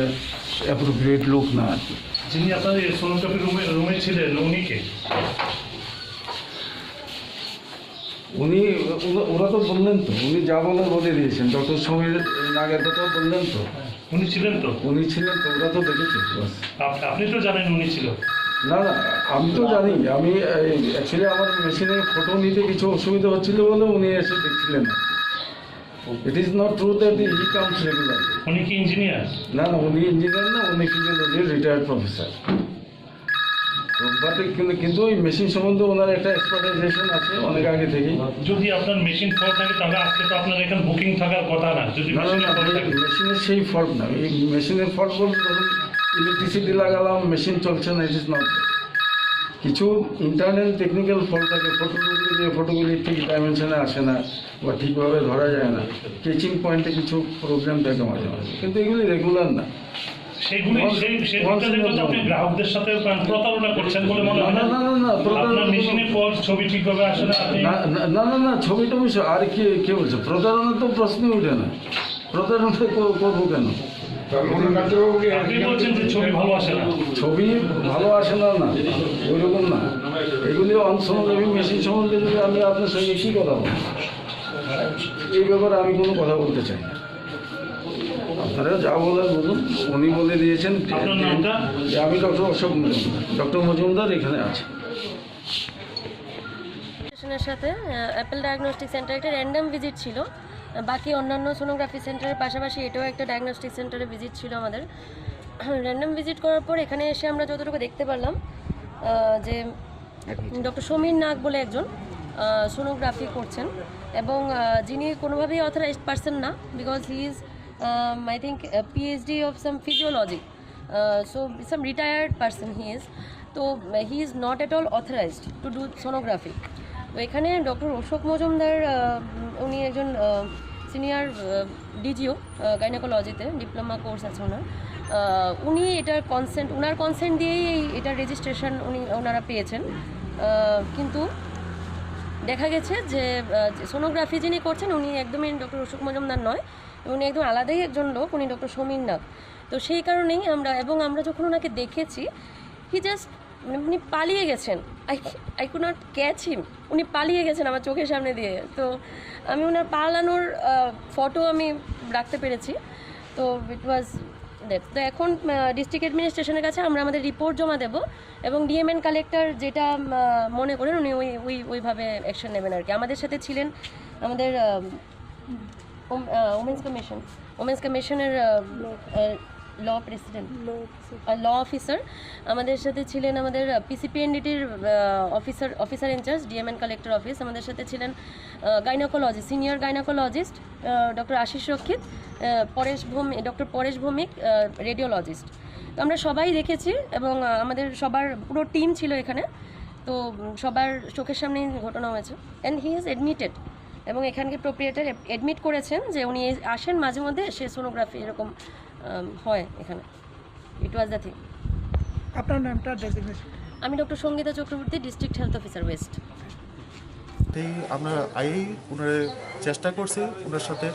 অ্যাপ্রোপ্রিয়েট লোক না আর কি। যিনি আপনার এই সোনোগ্রাফি রুমে, রুমে ছিলেন, উনি কে? উনি, ওরা, ওরা তো বললেন তো, উনি যা বলার বলে দিয়েছেন, ডক্টর সমীর নাগের কথা বললেন তো। উনি ছিলেন তো? উনি ছিলেন তো, ওরা তো দেখেছে, বাস। আপ-, আপনি তো জানেন উনি ছিল। না, না, আমি তো জানি, আমি, এই, অ্যাকচুয়ালি আমার মেশিনে ফটো নিতে কিছু অসুবিধা হচ্ছিল বলে উনি এসে দেখছিলেন। It is not true that he comes regularly. উনি কি ইঞ্জিনিয়ার? না, না, উনি ইঞ্জিনিয়ার না, উনি ফিজিওলজির রিটায়ার্ড প্রফেসর। তো, but কিন্তু, কিন্তু ওই মেশিন সম্বন্ধে ওনার একটা এক্সপার্টাইজেশন আছে অনেক আগে থেকেই। যদি আপনার মেশিন ফল্ট থাকে, তাহলে আজকে তো আপনার এখানে বুকিং থাকার কথা না, যদি না, না, মেশিনের না, ফল্ট থাকে। মেশিনের সেই ফল্ট না, এই মেশিনের ফল্ট বলতে ধরুন ইলেকট্রিসিটি লাগালাম, মেশিন চলছে না, it is not. কিছু ইন্টারনাল টেকনিক্যাল ফল্ট থাকে, ফটো তুলতে গিয়ে ফটোগুলি ঠিক ডাইমেনশনে আসে না বা ঠিকভাবে ধরা যায় না, কেচিং পয়েন্টে কিছু প্রবলেম থাকে মাঝে মাঝে, কিন্তু এগুলি রেগুলার না। সেগুলি, সেই, সেই দিকটা দেখলে তো আপনি গ্রাহকদের সাথে প্রতারণা করছেন বলে মনে হয় না? না, না, না, না, প্রতারণা আপনার মেশিনে পর ছবি ঠিকভাবে আসে না, আপনি না, না, না, না, না, ছবি টবি সব, আর কি, কে বলছে? প্রতারণা তো প্রশ্নই উঠে না। প্রতারণা কর-, করবো কেন? আপনি বলছেন যে ছবি ভালো আসে না। ছবি ভালো আসে না, না, ওইরকম না। এগুলি অন-, সোনোগ্রাফি মেশিন সম্বন্ধে যদি আমি আপনার সঙ্গে কী কথা বলবো? এই ব্যাপারে আমি কোনো কথা বলতে চাই না। আপনারা যা বলার বলুন, উনি বলে দিয়েছেন। আপনার নামটা? যে আমি ডক্টর অশোক মজুমদার, ডক্টর মজুমদার এখানে আছে। রেজিস্ট্রেশনের সাথে, আহ, অ্যাপেল ডায়াগনস্টিক সেন্টার একটা র্যান্ডম ভিজিট ছিল। বাকি অন্যান্য সোনোগ্রাফি সেন্টারের পাশাপাশি এটাও একটা ডায়াগনস্টিক সেন্টারে ভিজিট ছিল আমাদের। র্যান্ডম ভিজিট করার পর এখানে এসে আমরা যতটুকু দেখতে পারলাম, আহ, যে ডক্টর সমীর নাগ বলে একজন, আহ, সোনোগ্রাফি করছেন এবং, আহ, যিনি কোনোভাবেই অথরাইজড পারসন না, because he is, um, I think, a PhD of some physiology, uh, so some retired person he is. তো, uh, he is not at all authorized to do sonography. তো এখানে ডক্টর অশোক মজুমদার, আহ, উনি একজন, আহ, সিনিয়র, আহ, ডিজিও, আহ, গাইনোকোলজিতে ডিপ্লোমা কোর্স আছে ওনার। আহ, উনি এটার কনসেন্ট, ওনার কনসেন্ট দিয়েই এই, এটার রেজিস্ট্রেশন উনি, ওনারা পেয়েছেন। আহ, কিন্তু দেখা গেছে যে, আহ, যে সোনোগ্রাফি যিনি করছেন, উনি একদমই ডক্টর অশোক মজুমদার নয়, উনি একদম আলাদাই একজন লোক, উনি ডক্টর সমীর নাগ। তো সেই কারণেই আমরা, এবং আমরা যখন ওনাকে দেখেছি, he just মানে উনি পালিয়ে গেছেন। I I could not catch him. উনি পালিয়ে গেছেন আমার চোখের সামনে দিয়ে। তো আমি ওনার পালানোর ফটো আমি রাখতে পেরেছি। তো ইট ওয়াজ দ্যাট। তো এখন ডিস্ট্রিক্ট অ্যাডমিনিস্ট্রেশনের কাছে আমরা আমাদের রিপোর্ট জমা দেব এবং ডিএম অ্যান্ড কালেক্টর যেটা আহ, মনে করেন উনি ওই ওই ওইভাবে অ্যাকশন নেবেন আর কি। আমাদের সাথে ছিলেন আমাদের উমেন্স কমিশন উমেন্স কমিশনের ল প্রেসিডেন্ট ল অফিসার। আমাদের সাথে ছিলেন আমাদের পিসিপিএনডিটির officer, officer in charge, DM and collector office. আমাদের সাথে ছিলেন gynaecologist, senior gynaecologist doctor Ashis Rakshit, আহ, পরেশ ভৌমিক, ডক্টর পরেশ ভৌমিক, রেডিওলজিস্ট। তো আমরা সবাই দেখেছি এবং আহ, আমাদের সবার পুরো টিম ছিল এখানে। তো উম, সবার চোখের সামনেই ঘটনা হয়েছে। অ্যান্ড হি ইজ অ্যাডমিটেড এবং এখানকে প্রোপ্রিয়েটার অ্যাডমিট করেছেন যে উনি এই আসেন মাঝে মধ্যে, এসে সোনোগ্রাফি এরকম আম, হয় এখানে। It was the thing. আপনার নামটা, ডেজিগনেশন? আমি doctor Sangita Chakraborty, district health officer west. এই আমরা আই ওনারে চেষ্টা করছি ওনার সাথে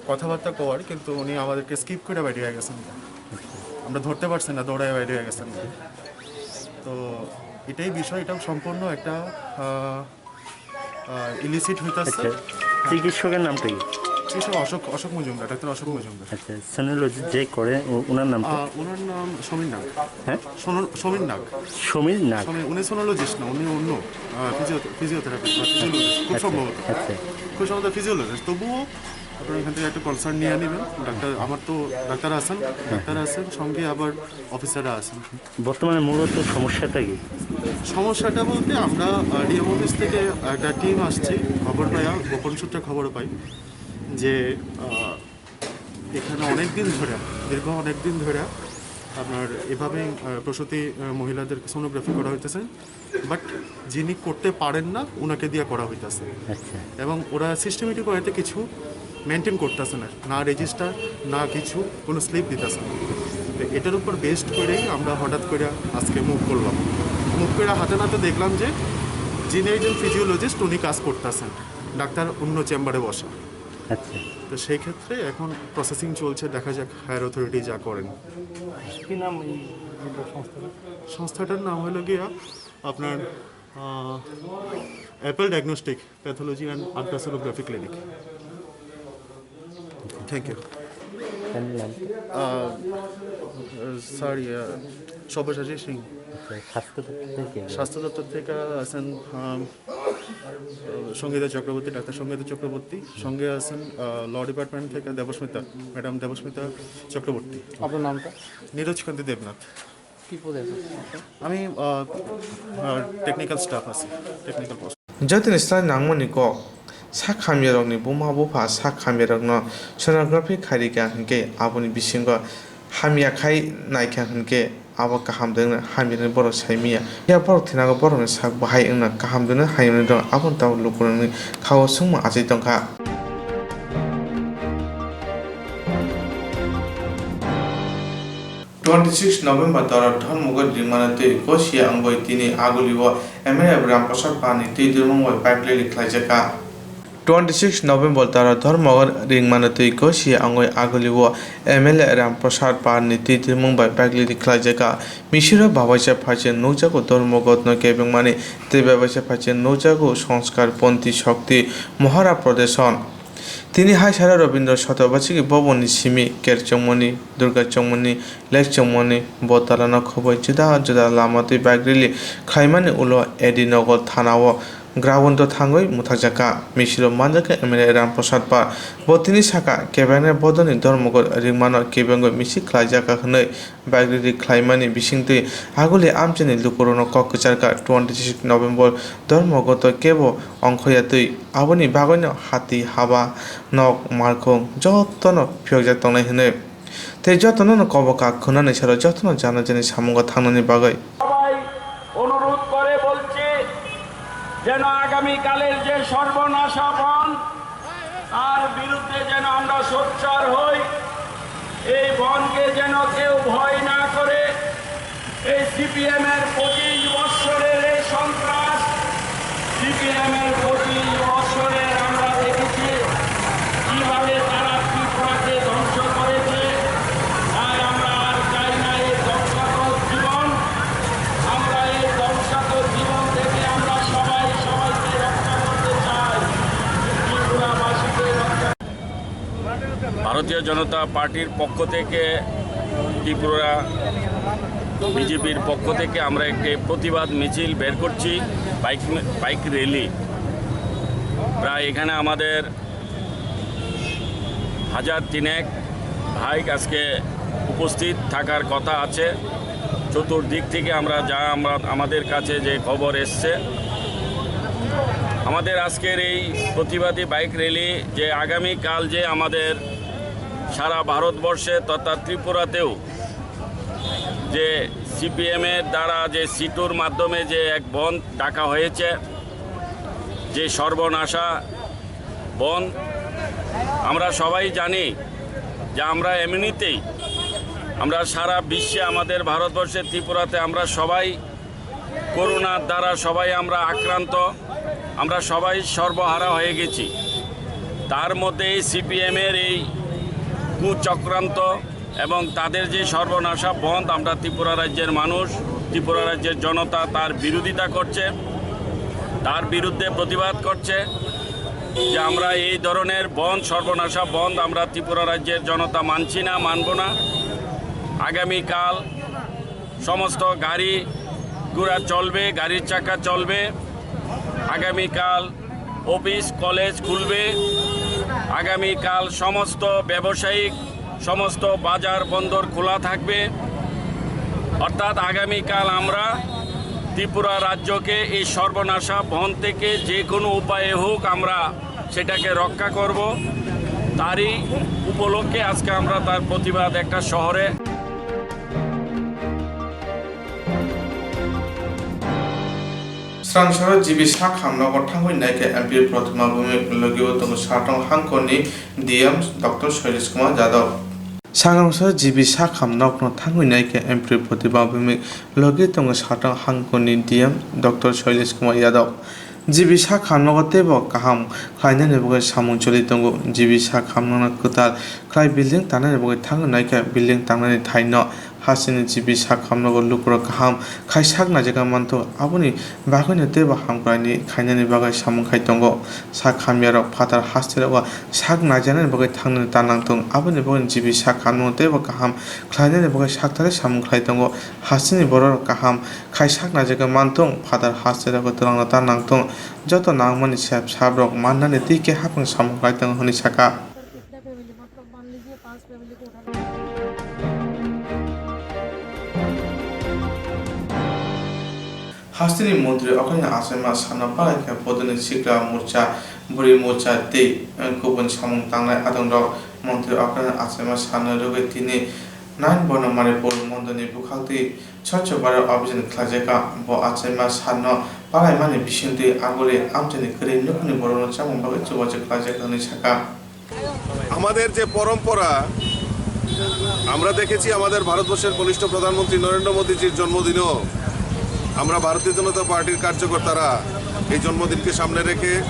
কথাবার্তা কওয়ার, কিন্তু উনি আমাদেরকে স্কিপ করে বাইরে হয়ে গেছেন। আমরা ধরতে পারছি না, দৌড়ায় বাইরে হয়ে গেছেন। তো এটাই বিষয়, এটাও সম্পূর্ণ একটা ইলিসিট হইতাছে। আচ্ছা, চিকিৎসকের নামটা কি? চিকিৎসক অশোক, অশোক মজুমদার, ডাক্তার অশোক মজুমদার। আচ্ছা, সোনোলজি যে করে ও- ওনার নামটা? আহ, ওনার নাম সমীর নাগ। হ্যাঁ? সমীর নাগ। সমীর নাগ। সমীর, উনি সোনোলজিস্ট না, উনি অন্য ফিজিওথেরাপিস্ট বা ফিজিওলজিস্ট খুব সম্ভবত। আচ্ছা। খুব সম্ভবত ফিজিওলজিস্ট। তবুও আপনারা এখান থেকে একটা কনসার্ন নিয়ে নেবেন। ডাক্তার, আমার তো ডাক্তার আছেন, ডাক্তার আছেন, সঙ্গে আবার অফিসাররা আছেন। বর্তমানে মূলত সমস্যাটা কি? সমস্যাটা বলতে আমরা ডিএম অফিস থেকে একটা টিম আসছে, খবর পাই, গোপন সূত্রে খবর পাই যে আহ, এখানে অনেক দিন ধরে, দীর্ঘ অনেক দিন ধরে আপনার এভাবেই আহ, প্রসূতি আহ, মহিলাদের সোনোগ্রাফি করা হইতেছে, বাট যিনি করতে পারেন না ওনাকে দিয়ে করা হইতেছে। আচ্ছা। এবং ওরা সিস্টেমেটিক ওয়েতে কিছু মেনটেন করতেছে না, না রেজিস্টার, না কিছু, কোনো স্লিপ দিতেছে না। তো এটার উপর বেসড করেই আমরা হঠাৎ করে আজকে মুভ করলাম। মুভ করে হাতে নাতে দেখলাম যে যিনি একজন ফিজিওলজিস্ট, উনি কাজ করতেছেন, ডাক্তার অন্য চেম্বারে বসা। আচ্ছা। তো সেই ক্ষেত্রে এখন প্রসেসিং চলছে, দেখা যাক হায়ার অথরিটি যা করেন। কি নাম এই সংস্থার? সংস্থাটার নাম হলো গিয়া আপনার Apple diagnostic pathology and ultrasonography clinic. Thank you. Family নাম কি? Sir, yeah, Sabyasachi Singh. আচ্ছা, স্বাস্থ্য দপ্তর থেকে কে? স্বাস্থ্য দপ্তর থেকে আছেন আম, সঙ্গীতা চক্রবর্তী, ডাক্তার সঙ্গীতা চক্রবর্তী। সঙ্গে আছেন ল ডিপার্টমেন্ট থেকে দেবস্মিতা, ম্যাডাম দেবস্মিতা চক্রবর্তী। আপনার নামটা? নীরজ কান্তি দেবনাথ। কি পদে আছেন? আমি টেকনিক্যাল স্টাফ আছি, technical post. Jotoni slai nangmani kok. Sak hamyarokni buma bupha sak hamyarokno sonography khairikha hinkhe aboni bisingo hamya khai naikha hinkhe abo kaham de wngno hamya hinwi borok saimanya. Phiya borok thwinago borokni sak bahai wngno kaham de wngno hamya hinwi rwno, aboni tabuk lukurokni khao swngmung achai tongkha. Twenty six November doro dhormogo ringmano twi gosia wngwi tini Agulio M L A Ramprasad Barni twi dirmung bai bike rally khlaijakha. Twenty six November doro dhormogo ringmano twi gosia wngwi Agulio M L A Ramprasad Barni twi dirmung bai bike rally khlaijakha. Misiro babaisa phaising nukjago dhormogotno kebengmani tei babaisa phaising nukjago Sanskar Ponthi Shakti Mohara Prodeshon. Tini hai salo Rabindra Satobachiki Bhavan ni simi ker chongmani, Durga chongmani, lake chongmani, bo talano khoboi juda juda lama twi bike rally khlaimani ulo A D Nagar thana o ground o thangwi mwthakjakha. Misilo manjakha M L A Ram Prasad Par. Bo tini sakha, kebengni bodolni dhormogo ringmano kebengwi misil khlaijakha hwnwi bike rally khlaimani bisingtwi Aguli amchaini lukurokno kok kwcharkha. Twenty six November dhormogoto kebo ongkhoya twi aboni bagwino hati haba nok markhung jotono phiyokjak tongnai hwnwi tei jotono kobo kak khwnani salo jotono jana jani samungo thangnani bagwi. সবাই অনুরোধ করে বলছি যেন আগামীকালের যে সর্বনাশা বন, তার বিরুদ্ধে যেন আমরা সোচ্চার হই। এই বনকে যেন কেউ ভয় না করে। এই সিপিএম এর পঁচিশ বছরের এই সন্ত্রাস, সিপিএম এর পঁচিশ বছরে আমরা দেখেছি কিভাবে তারা ত্রিপুরাকে ধ্বংস করেছে। তাই আমরা আর চাই না এই ধ্বংসপ্রদ জীবন। আমরা এই ভারতীয় জনতা পার্টির পক্ষ থেকে, ত্রিপুরা বিজেপির পক্ষ থেকে আমরা একটি প্রতিবাদ মিছিল বের করছি, বাইক, বাইক র্যালি। প্রায় এখানে আমাদের হাজার তিনেক ভাই আজকে উপস্থিত থাকার কথা আছে। চতুর্দিক থেকে আমরা যা, আমরা, আমাদের কাছে যে খবর এসছে, আমাদের আজকের এই প্রতিবাদী বাইক র্যালি, যে আগামীকাল যে আমাদের সারা ভারতবর্ষে তথা ত্রিপুরাতেও যে সিপিএমের দ্বারা যে সিটুর মাধ্যমে যে এক বন্ধ ডাকা হয়েছে, যে সর্বনাশা বন্ধ, আমরা সবাই জানি যে আমরা এমনিতেই, আমরা সারা বিশ্বে, আমাদের ভারতবর্ষে, ত্রিপুরাতে আমরা সবাই করোনার দ্বারা সবাই আমরা আক্রান্ত, আমরা সবাই সর্বহারা হয়ে গেছি। তার মধ্যে এই সিপিএমের এই কুচক্রান্ত এবং তাদের যে সর্বনাশা বন্ধ, আমরা ত্রিপুরা রাজ্যের মানুষ, ত্রিপুরা রাজ্যের জনতা তার বিরোধিতা করছে, তার বিরুদ্ধে প্রতিবাদ করছে যে আমরা এই ধরনের বন্ধ, সর্বনাশা বন্ধ আমরা ত্রিপুরা রাজ্যের জনতা মানছি না, মানব না। আগামীকাল সমস্ত গাড়ি ঘোড়া চলবে, গাড়ির চাকা চলবে। আগামীকাল অফিস কলেজ খুলবে। আগামীকাল সমস্ত ব্যবসায়িক, সমস্ত বাজার বন্দর খোলা থাকবে। অর্থাৎ আগামীকাল আমরা ত্রিপুরা রাজ্যকে এই সর্বনাশা বন্ধ থেকে যে কোনো উপায়ে হোক আমরা সেটাকে রক্ষা করব। তারই উপলক্ষে আজকে আমরা তার প্রতিবাদ একটা শহরে Srangsoro G B Sakham nogo thangwi naikhe M P Protima Bhumik, logi o tongo Satong Hangkoni D M Doctor Shailesh Kumar Yadav. Srangsoro G B Sakham nokno thangwi naikhe M P Protima Bhumik, logi tongo Satong Hangkoni D M Doctor Shailesh Kumar Yadav. G B Sakham nogo teibo kaham khlainani bagwi samung choli tongo. G B Sakham nokno kwtal khlai building tangnani bagwi thangwi naikhe building tangnani thaino. Hasteni G B Sakham nogo lukurok kaham khai sak naijagwi manthogo, aboni bagwino teibo hamkraini khainani bagwi samung khai tongo. Sak hamyarok phatar hasterogo sak naijaknani bagwi thangnani ta nangthung, aboni bagwino G B Sakham nogo teibo kaham khlainani bagwi sakthari samung khlai tongo. Hasteni bororok kaham khai sak naijagwi manthogo, phatar hasterogo twlangno ta nangthung, joto nangmani sep saprok mannani twi khe haphang samung khlai tongo hwnwi saka. Hasteni montri okhrani achaima sano palai khe bodolni sikla morcha, bwrwi morcha tei kubun samung tangnai adongrok. Montri okhrani achaima sano rwgwi tini nine bono Manipur mondolni bwkhaktwi Swachh Bharat Abhiyan khlaijakha. Bo achaima sano palaimani bisingtwi aguli amchaini kwrwi nukhungni borokno chamung bagwi chubachu khlaijakha hwnwi sakha. আমাদের যে পরম্পরা, আমরা দেখেছি আমাদের ভারতবর্ষের বলিষ্ঠ প্রধানমন্ত্রী নরেন্দ্র মোদীজির জন্মদিনেও আমরা ভারতীয় জনতা পার্টির কার্যকর্তারা এই জন্মদিনকে সামনে রেখে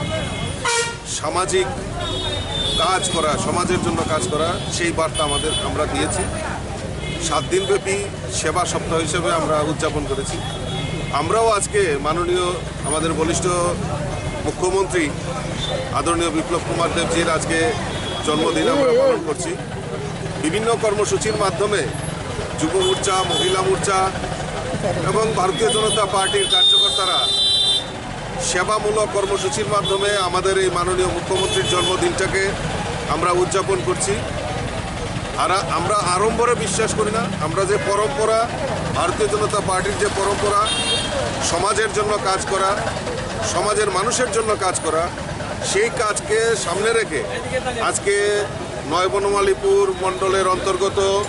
সামাজিক কাজ করা, সমাজের জন্য কাজ করা, সেই বার্তা আমাদের আমরা দিয়েছি। সাত দিনব্যাপী সেবা সপ্তাহ হিসেবে আমরা উদযাপন করেছি। আমরাও আজকে মাননীয় আমাদের বলিষ্ঠ মুখ্যমন্ত্রী আদরণীয় বিপ্লব কুমার দেবজির আজকে জন্মদিন আমরা পালন করছি। বিভিন্ন কর্মসূচির মাধ্যমে যুব মোর্চা, মহিলা মোর্চা এবং ভারতীয় জনতা পার্টির কার্যকর্তারা সেবামূলক কর্মসূচির মাধ্যমে আমাদের এই মাননীয় মুখ্যমন্ত্রীর জন্মদিনটাকে আমরা উদযাপন করছি। আর আমরা আড়ম্বরে বিশ্বাস করি না। আমরা যে পরম্পরা, ভারতীয় জনতা পার্টির যে পরম্পরা, সমাজের জন্য কাজ করা, সমাজের মানুষের জন্য কাজ করা, সেই কাজকে সামনে রেখে আজকে নয় বনমালীপুর মণ্ডলের অন্তর্গত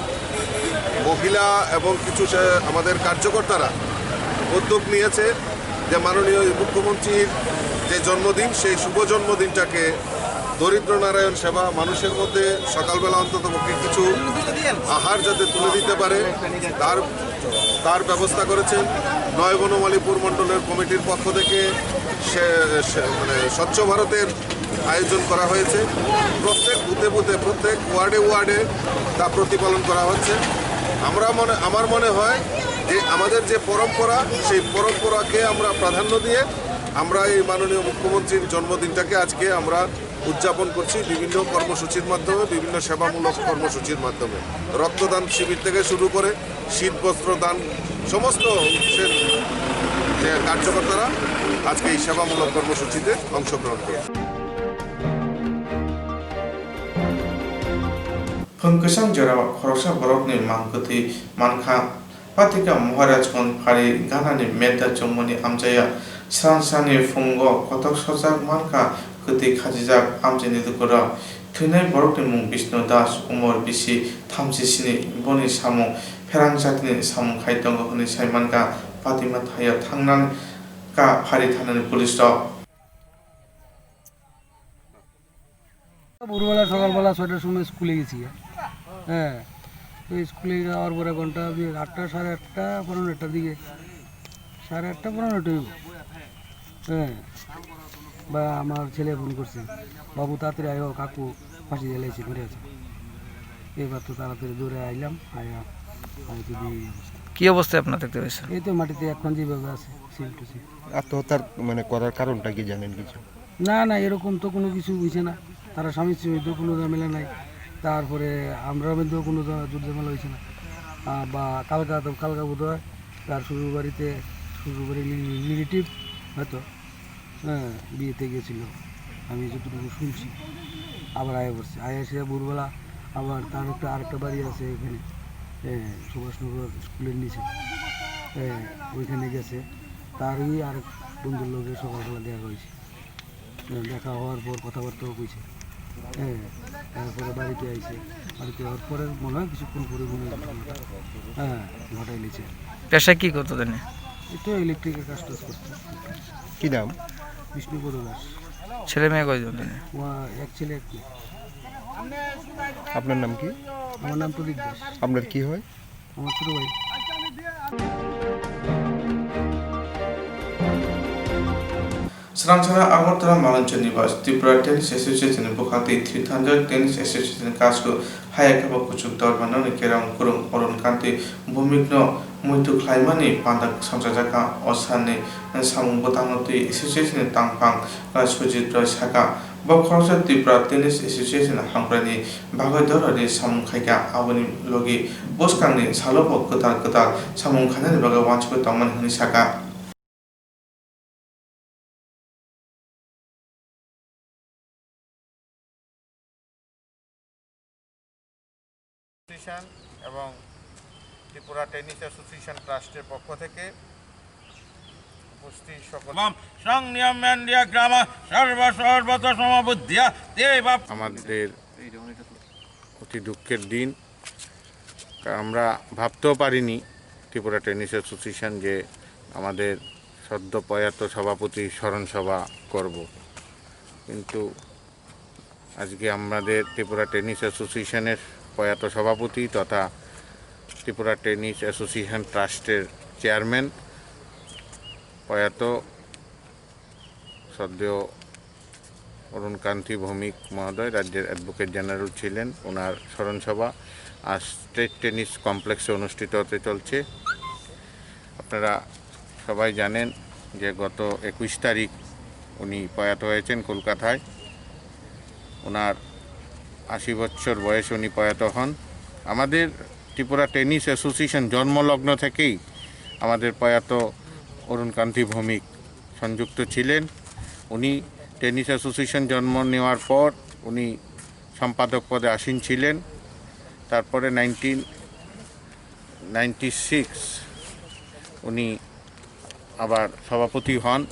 মহিলা এবং কিছু সে- আমাদের কার্যকর্তারা উদ্যোগ নিয়েছে যে মাননীয় মুখ্যমন্ত্রীর যে জন্মদিন, সেই শুভ জন্মদিনটাকে দরিদ্র নারায়ণ সেবা, মানুষের মধ্যে সকালবেলা অন্তত পক্ষে কিছু আহার যাতে তুলে দিতে পারে, তার তার ব্যবস্থা করেছেন। নয় বনমালীপুর মণ্ডলের কমিটির পক্ষ থেকে সে- সে- মানে স্বচ্ছ ভারতের আয়োজন করা হয়েছে। প্রত্যেক বুথে বুথে, প্রত্যেক ওয়ার্ডে ওয়ার্ডে তা প্রতিপালন করা হচ্ছে। আমরা মনে আমার মনে হয় যে আমাদের যে পরম্পরা, সেই পরম্পরাকে আমরা প্রাধান্য দিয়ে আমরা এই মাননীয় মুখ্যমন্ত্রীর জন্মদিনটাকে আজকে আমরা উদযাপন করছি বিভিন্ন কর্মসূচির মাধ্যমে, বিভিন্ন সেবামূলক কর্মসূচির মাধ্যমে। রক্তদান শিবির থেকে শুরু করে শীত বস্ত্র দান, সমস্ত উৎসের যে কার্যকর্তারা আজকে এই সেবামূলক কর্মসূচিতে অংশগ্রহণ করেছে। Phung kwchang jora khoroksa borokni mang kwthwi mankha. Patika Maharajgoni phari ganani medda chongmani amchaya. Sran srani phungo kotok sojak mankha, kwtwi khachijak amchaini lukurok. Thwinai borokni mung Bishnu Das, umor bisi thamsisini, boni samung pherang jatini samung khai tongo hwnwi sai mankha. Patima thaio thangnani ka phari thanani police rok. ভোরবেলা সকালবেলা ছয়টার সময় স্কুলে গেছি। হ্যাঁ, তো স্কুলে যাওয়ার পরে ঘন্টা দুই, আটটা, সাড়ে আটটা, পনেরো নয়টার দিকে, সাড়ে আটটা, পনেরো নয়টা হইব। হ্যাঁ, বা আমার ছেলে ফোন করছে, "বাবু, তাড়াতাড়ি আয়ো, কাকু ফাঁসি জ্বালাইছে, মরে আছে।" এবার তো তাড়াতাড়ি দৌড়ে আইলাম, আয়া, আমি তো দিয়ে এই অবস্থা। কি অবস্থায় আপনার দেখতে পেয়েছেন? এই তো মাটিতে এখন যেভাবে আছে, সেম টু সেম। আত্মহত্যার মানে করার কারণটা কি জানেন কিছু? না, না, এরকম তো কোনো কিছু হইছে না। তারা স্বামী স্ত্রীর মধ্যে কোনো ঝামেলা নাই। তারপরে আমরার মধ্যেও কোনো ঝা-, ঝুট ঝামেলা হইছে না। আহ, বা কালকা তো, কালকা বোধ হয় তার শ্বশুর বাড়িতে, শ্বশুর বাড়ির রি-, রিলেটিভ হয়তো, হ্যাঁ, বিয়েতে গেছিল। আমি যতটুকু শুনছি, আবার আয়া পড়ছে। আয়া এসে ভোরবেলা আবার তার একটা, আরেকটা বাড়ি আছে এখানে, হ্যাঁ, সুভাষনগর স্কুলের নিচে, হ্যাঁ, ওইখানে গেছে। তারই আরেক বন্ধুর লগে সকালবেলা দেখা হয়েছে। হ্যাঁ, দেখা হওয়ার পর কথাবার্তাও কইছে। হ্যাঁ, তারপরে বাড়িতে আইছে। বাড়িতে আওয়ার পরে মনে হয় কিছুক্ষণ পরে মনে হয় ঘটনাটা, হ্যাঁ, ঘটাই লিছে। পেশা কি করতো তিনি? এই তো ইলেকট্রিকের কাজ টাজ করতো। কি নাম? বিষ্ণুপদ দাস। ছেলে মেয়ে কয়জন তিনি? ও, এক ছেলে এক মেয়ে। আপনার নাম কি? আমার নাম প্রদীপ দাস। আপনার কি হয়? আমার ছোট ভাই। Srangchara Agartala Malanchani Bas Tripura Tennis Association ni bwkhak tei Three Thundered Tennis Association ni kasku haya khe bo kuchuk dor manwi kerong kwrwng Arun Kanti Bhowmik no muitu khlaimani panda swngchajak kha. O salni samung bwtangno twi association ni tangphang Sujit Roy saka, bo khoroksa Tripura Tennis Association hamkraini bagwi dorari samung khaikha, aboni logi bwskangni salobo kwtal kwtal samung khainani bagwi uansugwi tongmani hwnwi saka. Association এবং Tripura tennis association ট্রাস্টের পক্ষ থেকে উপস্থিত সকল এবং সংনিয়মেন্দ্রিয় গ্রাম সর্ব সর্বত সমবুদ্ধিয়া দেবা। আমাদের অতি দুঃখের দিন, কারণ আমরা ভাবতেও পারিনি ত্রিপুরা টেনিস অ্যাসোসিয়েশন যে আমাদের সদ্য প্রয়াত সভাপতি স্মরণ সভা করব, কিন্তু আজকে আমাদের ত্রিপুরা টেনিস অ্যাসোসিয়েশনের প্রয়াত সভাপতি তথা ত্রিপুরা টেনিস অ্যাসোসিয়েশন ট্রাস্টের চেয়ারম্যান প্রয়াত শ্রদ্ধেয় অরুণ কান্তি ভৌমিক মহোদয় রাজ্যের অ্যাডভোকেট জেনারেল ছিলেন। ওনার স্মরণসভা আজ স্টেট টেনিস কমপ্লেক্সে অনুষ্ঠিত হতে চলছে। আপনারা সবাই জানেন যে গত একুশ তারিখ উনি প্রয়াত হয়েছেন কলকাতায়। ওনার আশি বছর বয়সে উনি প্রয়াত হন। আমাদের ত্রিপুরা টেনিস অ্যাসোসিয়েশন জন্মলগ্ন থেকেই আমাদের প্রয়াত অরুণ কান্তি ভৌমিক সংযুক্ত ছিলেন। উনি টেনিস অ্যাসোসিয়েশন জন্ম নেওয়ার পর উনি সম্পাদক পদে আসীন ছিলেন। তারপরে নাইনটিন নাইনটি সিক্স উনি আবার সভাপতি হন।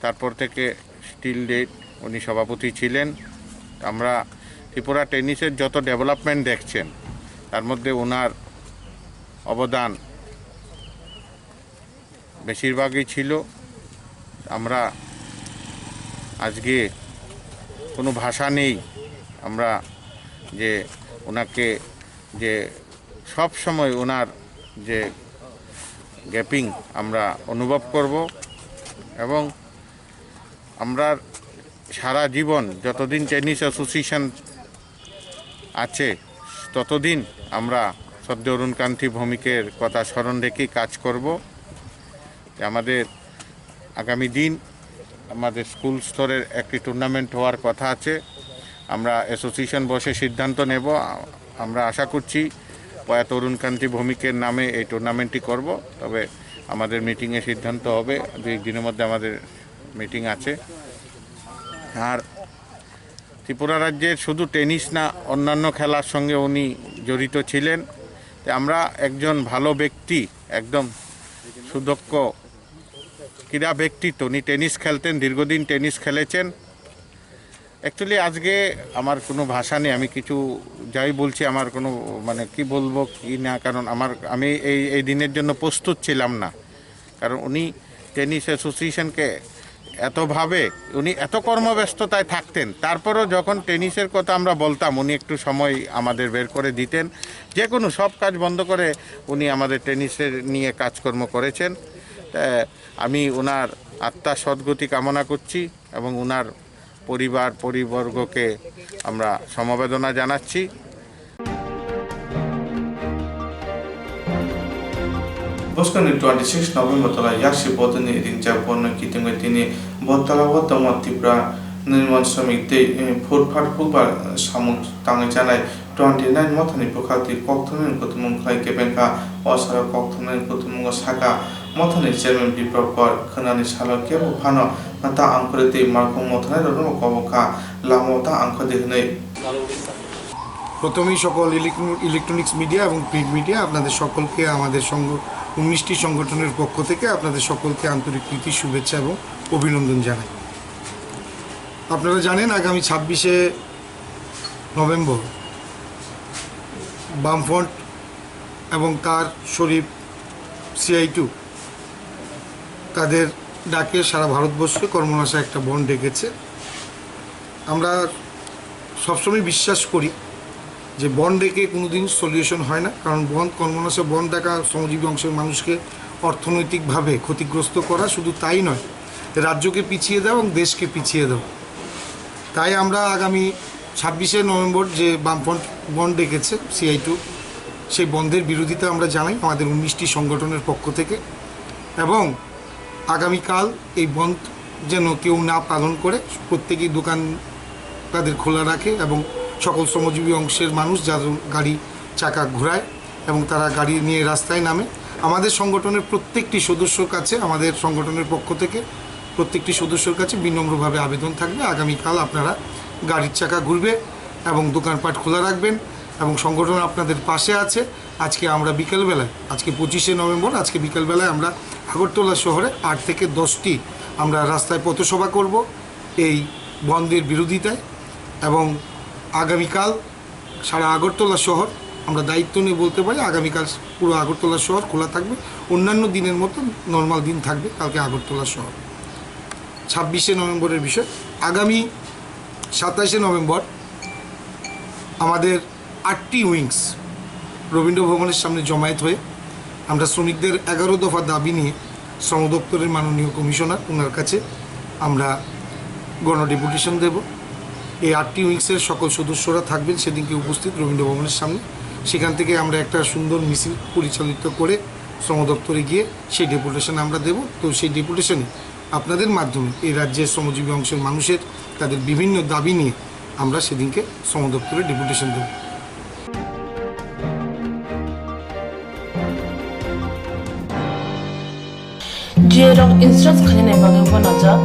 তারপর থেকে স্টিল ডেট উনি সভাপতি ছিলেন। আমরা ত্রিপুরা টেনিসের যত ডেভেলপমেন্ট দেখছেন, তার মধ্যে ওনার অবদান বেশিরভাগই ছিল। আমরা আজকে কোনো ভাষা নেই, আমরা যে ওনাকে যে সব সময় ওনার যে গ্যাপিং আমরা অনুভব করব এবং আমরা সারা জীবন যতদিন টেনিস অ্যাসোসিয়েশন আছে, ততদিন আমরা শ্রদ্ধেয় অরুণ কান্তি ভৌমিকের কথা স্মরণ রেখে কাজ করব। যে আমাদের আগামী দিন আমাদের স্কুল স্তরের একটি টুর্নামেন্ট হওয়ার কথা আছে। আমরা অ্যাসোসিয়েশন বসে সিদ্ধান্ত নেব। আ-, আমরা আশা করছি পয়া তরুণ কান্তি ভৌমিকের নামে এই টুর্নামেন্টটি করব। তবে আমাদের মিটিংয়ে সিদ্ধান্ত হবে, দুই এক দিনের মধ্যে আমাদের মিটিং আছে। আর ত্রিপুরা রাজ্যের শুধু টেনিস না, অন্যান্য খেলার সঙ্গে উনি জড়িত ছিলেন। তো আমরা একজন ভালো ব্যক্তি, একদম সুদক্ষ ক্রীড়া ব্যক্তিত্ব, উনি টেনিস খেলতেন, দীর্ঘদিন টেনিস খেলেছেন। অ্যাকচুয়ালি আজকে আমার কোনো ভাষা নেই, আমি কিছু যাই বলছি আমার কোনো মানে কি বলবো কি না, কারণ আমার, আমি এই, এই দিনের জন্য প্রস্তুত ছিলাম না। কারণ উনি টেনিস অ্যাসোসিয়েশনকে এতভাবে, উনি এত কর্মব্যস্ততায় থাকতেন, তারপরেও যখন টেনিসের কথা আমরা বলতাম, উনি একটু সময় আমাদের বের করে দিতেন। যে কোনো সব কাজ বন্ধ করে উনি আমাদের টেনিসের নিয়ে কাজকর্ম করেছেন। তা আমি ওনার আত্মার সদ্গতি কামনা করছি এবং ওনার পরিবার পরিবর্গকে আমরা সমবেদনা জানাচ্ছি। Bwskangni twenty six November tola yaksi bodoni ringjak borno kitingwi tini Botala o tongma Tipra Nirman Sromik tei, eh, phutphat phukbar samung tangwi chanai twenty nine mothani bwkhaktwi kokthumnani kuthumung khlai kebengkha. O salo kokthumnani kuthumungo sakha mothani chairman Biplab Kor khwnani salo kebo phano ta angkhore tei malkhung mothanairokno kobokha, lamao ta angkhor di hwnwi. প্রথমেই সকল electro-, electronics media এবং print media আপনাদের সকলকে আমাদের সংঘ-, উনিশটি সংগঠনের পক্ষ থেকে আপনাদের সকলকে আন্তরিক প্রীতি, শুভেচ্ছা এবং অভিনন্দন জানাই। আপনারা জানেন, আগামী ছাব্বিশে নভেম্বর বামফ্রন্ট এবং তার শরিক সিআইটিউ তাদের ডাকে সারা ভারতবর্ষে কর্মনাশা একটা বন্ধ ডেকেছে। আমরা সবসময় বিশ্বাস করি যে বন্ধ ডেকে কোনোদিন সলিউশন হয় না, কারণ বন্ধ, কর্মনাশা বন্ধ ডাকা শ্রমজীবী অংশের মানুষকে অর্থনৈতিকভাবে ক্ষতিগ্রস্ত করা, শুধু তাই নয়, রাজ্যকে পিছিয়ে দেওয়া এবং দেশকে পিছিয়ে দেওয়া। তাই আমরা আগামী ছাব্বিশে নভেম্বর যে বামফ্রন্ট বন্ধ ডেকেছে সিআইটিউ, সেই বন্ধের বিরোধিতা আমরা জানাই আমাদের উনিশটি সংগঠনের পক্ষ থেকে। এবং আগামীকাল এই বন্ধ যেন কেউ না পালন করে, প্রত্যেকেই দোকান তাদের খোলা রাখে এবং সকল শ্রমজীবী অংশের মানুষ যাদের গাড়ি চাকা ঘোরায় এবং তারা গাড়ি নিয়ে রাস্তায় নামে। আমাদের সংগঠনের প্রত্যেকটি সদস্যর কাছে, আমাদের সংগঠনের পক্ষ থেকে প্রত্যেকটি সদস্যর কাছে বিনম্রভাবে আবেদন থাকবে, আগামীকাল আপনারা গাড়ির চাকা ঘুরবে এবং দোকানপাট খোলা রাখবেন এবং সংগঠন আপনাদের পাশে আছে। আজকে আমরা বিকেলবেলায়, আজকে পঁচিশে নভেম্বর, আজকে বিকেলবেলায় আমরা আগরতলা শহরে আট থেকে দশটি আমরা রাস্তায় পথসভা করব এই বন্ধের বিরোধিতায়। এবং আগামীকাল সারা আগরতলা শহর, আমরা দায়িত্ব নিয়ে বলতে পারি, আগামীকাল পুরো আগরতলা শহর খোলা থাকবে, অন্যান্য দিনের মতো নর্মাল দিন থাকবে কালকে আগরতলা শহর। ছাব্বিশে নভেম্বরের বিষয়। আগামী সাতাশে নভেম্বর আমাদের আটটি উইংস রবীন্দ্র ভবনের সামনে জমায়েত হয়ে আমরা শ্রমিকদের এগারো দফা দাবি নিয়ে শ্রম দপ্তরের মাননীয় কমিশনার ওনার কাছে আমরা গণ ডেপুটেশন দেব। এই আটটি উইংসের সকল সদস্যরা থাকবেন সেদিনকে উপস্থিত রবীন্দ্র ভবনের সামনে। সেখান থেকে আমরা একটা সুন্দর মিছিল পরিচালিত করে শ্রম দপ্তরে গিয়ে সেই ডেপুটেশন আমরা দেব। তো সেই ডেপুটেশনে আপনাদের মাধ্যমে এই রাজ্যের শ্রমজীবী অংশের মানুষের তাদের বিভিন্ন দাবি নিয়ে আমরা সেদিনকে শ্রম দপ্তরে ডেপুটেশন দেব। G A rok insurance khainani bagwi uanajak,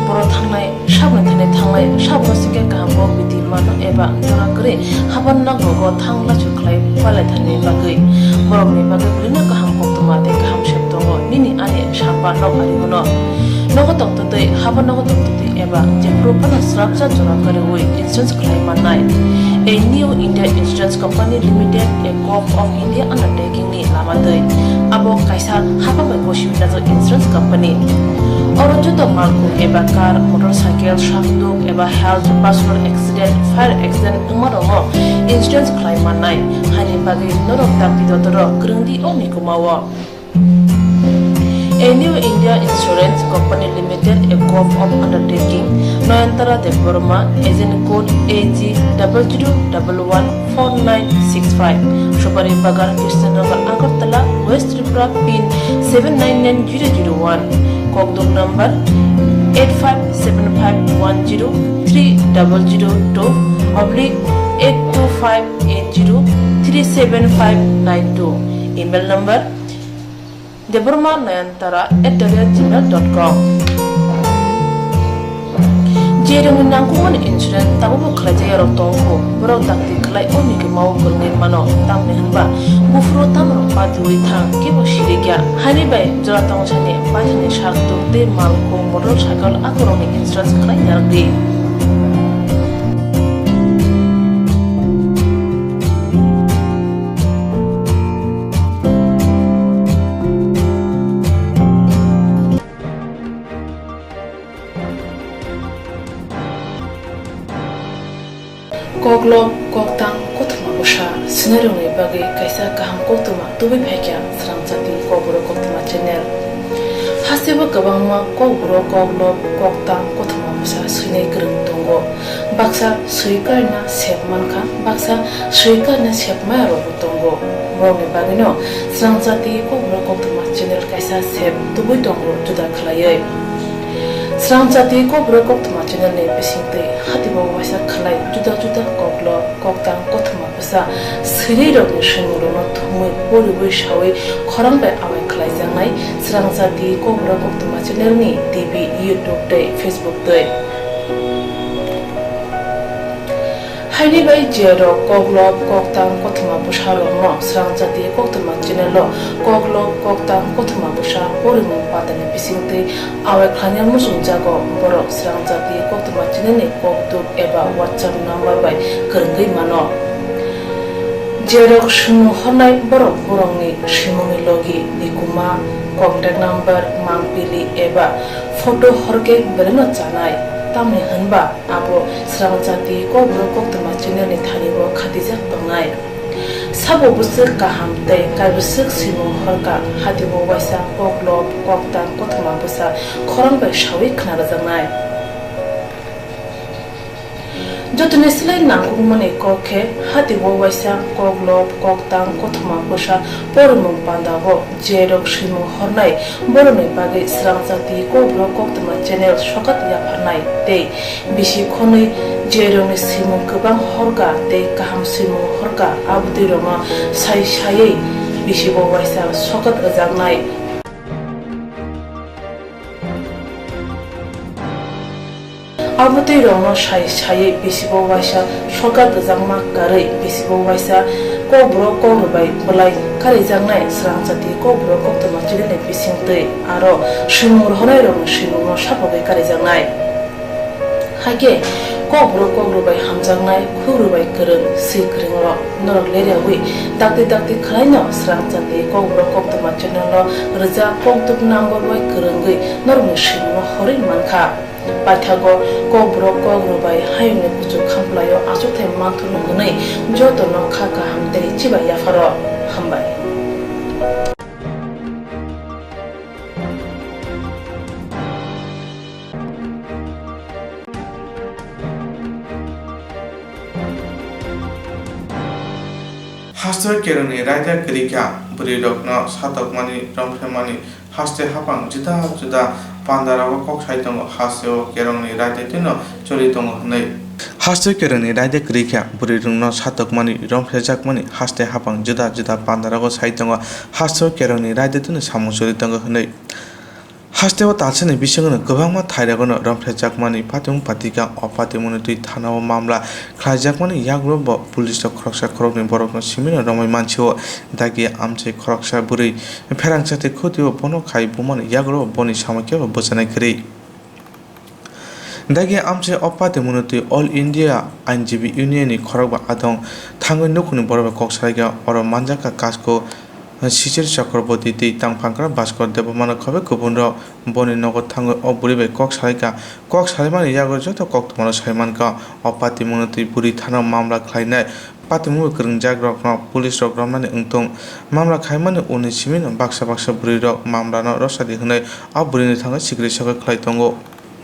borok thangnai saboni thani thanglai, saboni singkhe kaham kok bidi mano eba jora kwrwi haban nok rogo thang lachu khlai palai thani bagwi, borokni bagwi belino kaham koktwma tei kaham sep tongo nini ani samba nok ari bono. Nogo tongtwtwi, habo nogo tongtwtwi eba jephuru phano swrapsa jora kwrwi insurance khlai mannai. A New India Insurance Company Limited, a Gov of India undertaking ni lama twi. Abo kaisa hapang bai gosi wngjak insurance company. Oro joto malkhung eba car, motorcycle, sakduk eba health, personal accident, fire accident wngma rokno insurance khlai mannai. Haini bagwi norok dakti dotoro kwrwng di o mikuma o. A New India Insurance Company Limited, a Gov of undertaking, Noyantara Debbarma, agent code A G double zero double one four nine six five, Supari Bagan, Krishnanagar, Agartala, West Tripura, pin seven nine nine zero zero one, Kokdum number eight five seven five one zero three double zero two oblique eight two five eight zero three seven five nine two. Email number: debbarma nayantara at the rate gmail dot com. Jerokni nangkukmani insurance tabukbo khlaijak yarok tongo, borok dakti khlai o mikima o kwrwngwi mano, tamni hwnba buphuru tamrok patiui thang, kebo sirikya. Haini bai jora tongthani baithani sak tuk tei malkhung, motor cycle akorokni insurance khlai narwkdi. Koklop, koktang, kothoma bwsa swinairokni bagwi kaisa kaham koktwma tubui phaikha Srangchati Kokborok Koktwma channel. Hasteo kwbangma kokborok, koklop, koktang, kothoma bwsa swinai kwrwng tongo. Baksa swi karina sep mankha, baksa swi karina sep maya rokbo tongo. Borokni bagwino Srangchati Kokborok Koktwma channel kaisa sep tubui tongo juda khlaiwi. Srangchati Kokborok Koktwma channel ni bisingtwi hatibo waisa khlai juda juda koklop, koktang, kothoma bwsa swinai rokni swimungrokno thumwi poriwi sawi khorang bai awai khlaijaknai Srangchati Kokborok Koktwma channel ni T V, YouTube tei Facebook twi. Haini bai je rok koklop, koktang, kothoma bwsa rokno Srangchati Koktwma channel o koklop, koktang, kothoma bwsa porimung patani bisingtwi awai khlaina muchungjago, borok Srangchati Koktwma channel ni kokduk eba WhatsApp number bai kwrwngwi mano. Je rok swimung hornai borok borokni swimungni logi, nikuma, contact number, mangpili eba photo horkhe belai no chanai, tamni hwnba abo Srangchati Kokborok Koktwma channel ni thani o khatijak tongnai. Sabo bwswk kaham tei kaibwswk swimung horka, hatibo waisa koklop, koktang, kothoma bwsa khorang bai sawi khna rwjaknai. Jotoni slai nangkukmani kok khe, hatibo waisa koklop, koktang, kothoma bwsa porimung pandao je rok swimung hornai borokni bagwi Srangchati Kokborok Koktwma channel sokat yapharnai tei bisi khonwi je rokni swimung kwbang horka tei kaham swimung horka, abotwi rokno sai saiwi bisibo waisa sokat rwjaknai. Abotwi rokno sai saiwi bisibo waisa sokat rwjakma karwi bisibo waisa kokborok kokrwbai bwlai karijaknai Srangchati Kokborok Koktwma channel ni bisingtwi aro swimung rohornairokni swimungno sapogwi karijaknai. Hakhe kokborok kokrwbai hamjaknai, khukrwbai kwrwng, swi kwrwngrok norok leriawi dakti dakti khwlaino Srangchati Kokborok Koktwma channel o rwjak kokduk number bai kwrwngwi norokni swimungno horwi mankha. Paithago kokborok kokrwbai hayungni kuchuk khamplaio achukthai manthokno hwnwi jotono kha kaham tei chibai yapharo. Hambai. Hasteo kerongni raida kwrwi kha, bwrwirokno satokmani, romphemani, haste haphang juda juda pandarogo kok sai tongo, hasteo kerongni raida twino choli tongo hwnwi. Hasteo kerongni raida kwrwi kha, bwrwirokno satokmani, romphrejakmani, haste haphang juda juda pandarogo sai tongo, hasteo kerongni raida twino samung choli tongo hwnwi. Hasteo talsani bisingno kwbangma thairogono romphrejakmani patimung patikha. O patimungni twi thanao mamla khlaijakmani yagulo bo police rok khoroksa khoroknwi borokno simino romwi mansio. Dagi amchai khoroksa bwrwi pherangsa tei khutio bono khai bumani yagulo boni samokhe bo bwchanai kwrwi. Dagi amchai o patimungno twi All India Ain G B Union ni khorokba adong thangwi nukhungni borok bai kok salaikha. Oro manjakha Kasko Sichir Chakraborty tei Tangphangkra Bhaskar Debbarma no khabe kubunrok boni nogo thangwi o bwrwi bai kok salaikha. Kok salaimani yago joto koktwmano saimankha. O patimungno twi bwrwi thana mamla khlainai patimungbo kwrwngjakrokno police rok romnani wngthung. Mamla khaimani unni simino baksa baksa bwrwirok mamlano rwsadi hwnwi o bwrwini thangwi sikiri sakwi khlai tongo.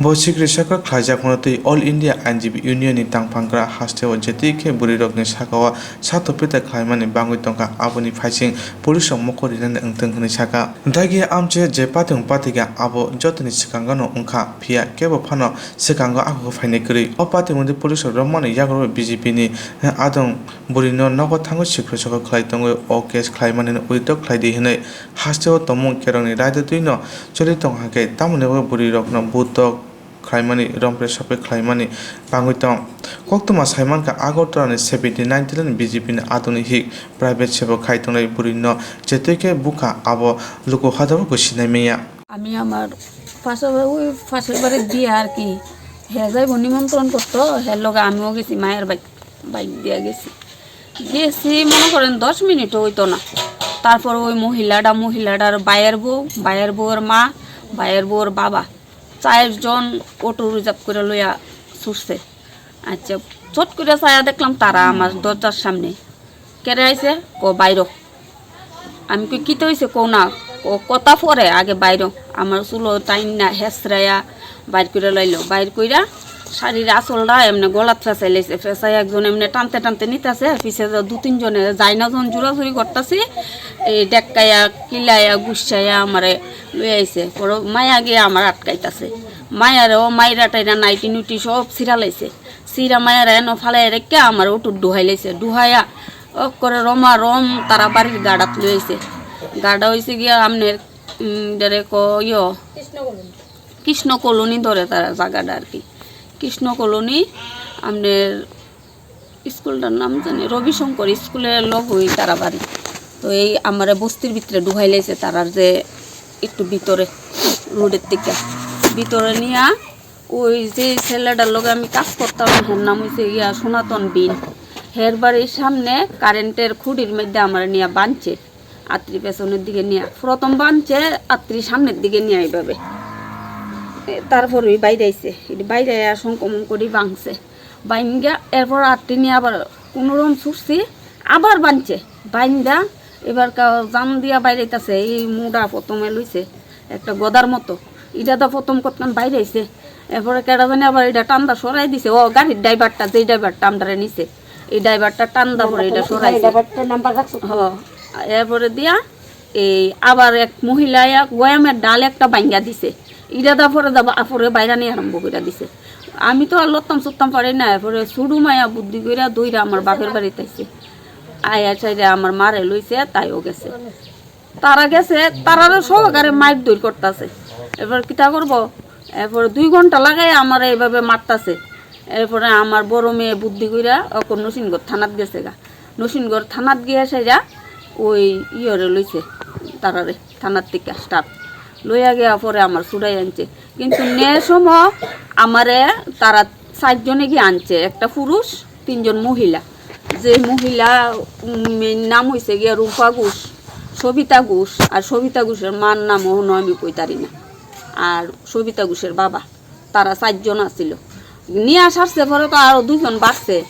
Bo sikri sakha khlaijakmano twi All India Ain G B Union ni tangphangkra hasteo je twi khe bwrwirokni sakao sato pita khlaimani bangwi tongkha, aboni phaising police rok mokol rinani wngthung hwnwi sakha. Dagi amche je patung patika abo jotoni swkangano wngkha, phiya kebo phano swkango akhukhe phainai kwrwi. O patimungni police rok romani yago B J P ni adong bwrwino nogo thangwi sikri sakha khlai tongwi o case khlaimani withdraw khlai di hwnwi hasteo tongmung kerongni raida twino choli tong hakhe tamoni bagwi bwrwirokno butok khlaimani, rompre sopre khlaimani bangwi tong. Koktwma saimankha Agartala ni seventy nine tila ni B J P ni adoni hik private sebo khai tongnai bwrwi no je twi khe bukha abo luku hodabo bo sinai manya. আমি আমার পাশে ওই পাশের বাড়ির বিয়ে আর কি, হে যাইব নিমন্ত্রণ করতো, হে লগে আমিও গেছি মায়ের বাইক, বাইক দিয়ে গেছি। গেছি মনে করেন দশ মিনিটও হইতো না। তারপর ওই মহিলাটা, মহিলাটার ভাইয়ের বউ, ভাইয়ের বউয়ের মা, ভাইয়ের বউয়ের বাবা, চারজন অটো রিজার্ভ করে লইয়া ছুটছে। আচ্ছা, চট করে চাইয়া দেখলাম তারা আমার দরজার সামনে। কেরে আইছে? কো বাইরো। আমি কই, "কিতা হইছে কও না?" ও কথা পরে আগে বাইরো। আমার চুলো টাইন না হেসরাইয়া বাইর করে লাইলো। বাইর কইরা শাড়ির আঁচলটা এমনি গলাত ফেসাই লাইছে। ফেসাই একজন এমনি টানতে টানতে নিতাছে, পিছে যে দু তিনজনে যাই না জন জোরাজুরি করতাছে, এই ডেক্কাইয়া, কিলাইয়া, গুসাইয়া আমারে লই আইছে। পরে মায়া গিয়া আমার আটকাইতাছে। মায়ারে ও মাইরা টাইরা নাইটি নুটি সব ছিঁড়া লাইছে। ছিঁড়া মায়ারে এনো ফালাই রেখে আমার উঠুর ডুহাই লাইছে। ডুহাইয়া ও করে রমা রম তারা বাড়ির গাড়াত লই আইছে। গাড়া হইছে গিয়া আমনের, উম, ডেরে ক-, ইয়ো, কৃষ্ণ কলোনি ধরে তারা জায়গাটা আর কি। কৃষ্ণ কলোনি আমনের স্কুলটার নাম জানি রবিশঙ্কর স্কুলের লগ হই তারা বাড়ি। তো এই আমারে বস্তির ভিতরে ঢুকাই লাইছে তারার যে একটু ভিতরে রোডের দিকে। ভিতরে নিয়া ওই যে ছেলেটার লগে আমি কাজ করতাম, হের নাম হইছে ইয়া সনাতন বিন। হের বাড়ির সামনে কারেন্টের খুঁটির মধ্যে আমার নিয়া বানছে। আত্রি পেছনের দিকে নিয়ে, প্রথম বানছে, আত্রি সামনের দিকে নিয়ে এইভাবে। এ, তারপর ওই বাইরে আইছে, এই বাইরে আয়া সংক্রমণ করি বাংছে। বাইঙ্গা এরপর আত্রি নিয়ে আবার কোনো রকম ছুটছি, আবার বানছে। বাইন্দা এবার কা-, জাম দিয়া বাইরে আইতাছে, এই মুডা প্রথমে লইছে একটা গদার মতো। এটা তো প্রথম করতাম বাইরে আইছে, এরপরে কেডা জানি আবার এটা টান্দা সরাই দিছে। ও গাড়ির ড্রাইভারটা, যেই ড্রাইভারটা আমরারে নিছে, এই ড্রাইভারটা টান্দা পরে এটা সরাইছে। ড্রাইভারটার নাম্বার রাখছো? হ, এরপরে দিয়া এই আবার এক মহিলা এক ওয়ামের ডাল একটা বাইঙ্গা দিছে। ইটা দা পরে দা বাপরে বাইরানি আরম্ভ করে দিছে। আমি তো আর লড়তাম চড়তাম পারি না। এরপরে সুডু মায়া বুদ্ধি কইরা দইরা আমার বাপের বাড়িতে আইছে। আয়া চাইরে আমার মারে লইছে, তাইও গেছে। তারা গেছে, তারারও সহকারে মাইর দৌড় করতেছে। এরপর কিতা করব? এরপর দুই ঘন্টা লাগাই আমার এইভাবে মারতাছে। এরপরে আমার বড় মেয়ে বুদ্ধি কইরা অখন নসিনগর থানাত গেছে গা। নসিনগর থানাত গিয়া সেরা ওই ইয়রে লইছে, তারারে থানার থেকে স্টাফ লইয়া গিয়া পরে আমার ছুটাই আনছে। কিন্তু নে সময় আমারে তারা চারজনে গিয়ে আনছে, একটা পুরুষ, তিনজন মহিলা। যে মহিলা, উম, মেয়ের নাম হইছে গিয়া রূপা ঘোষ, সবিতা ঘোষ, আর সবিতা ঘোষের মার নাম হনো আমি কইতারি না। আর সবিতা ঘোষের বাবা, তারা চারজন আছিল। নিয়ে আসার পরে তো আরো দুইজন বাড়ছে।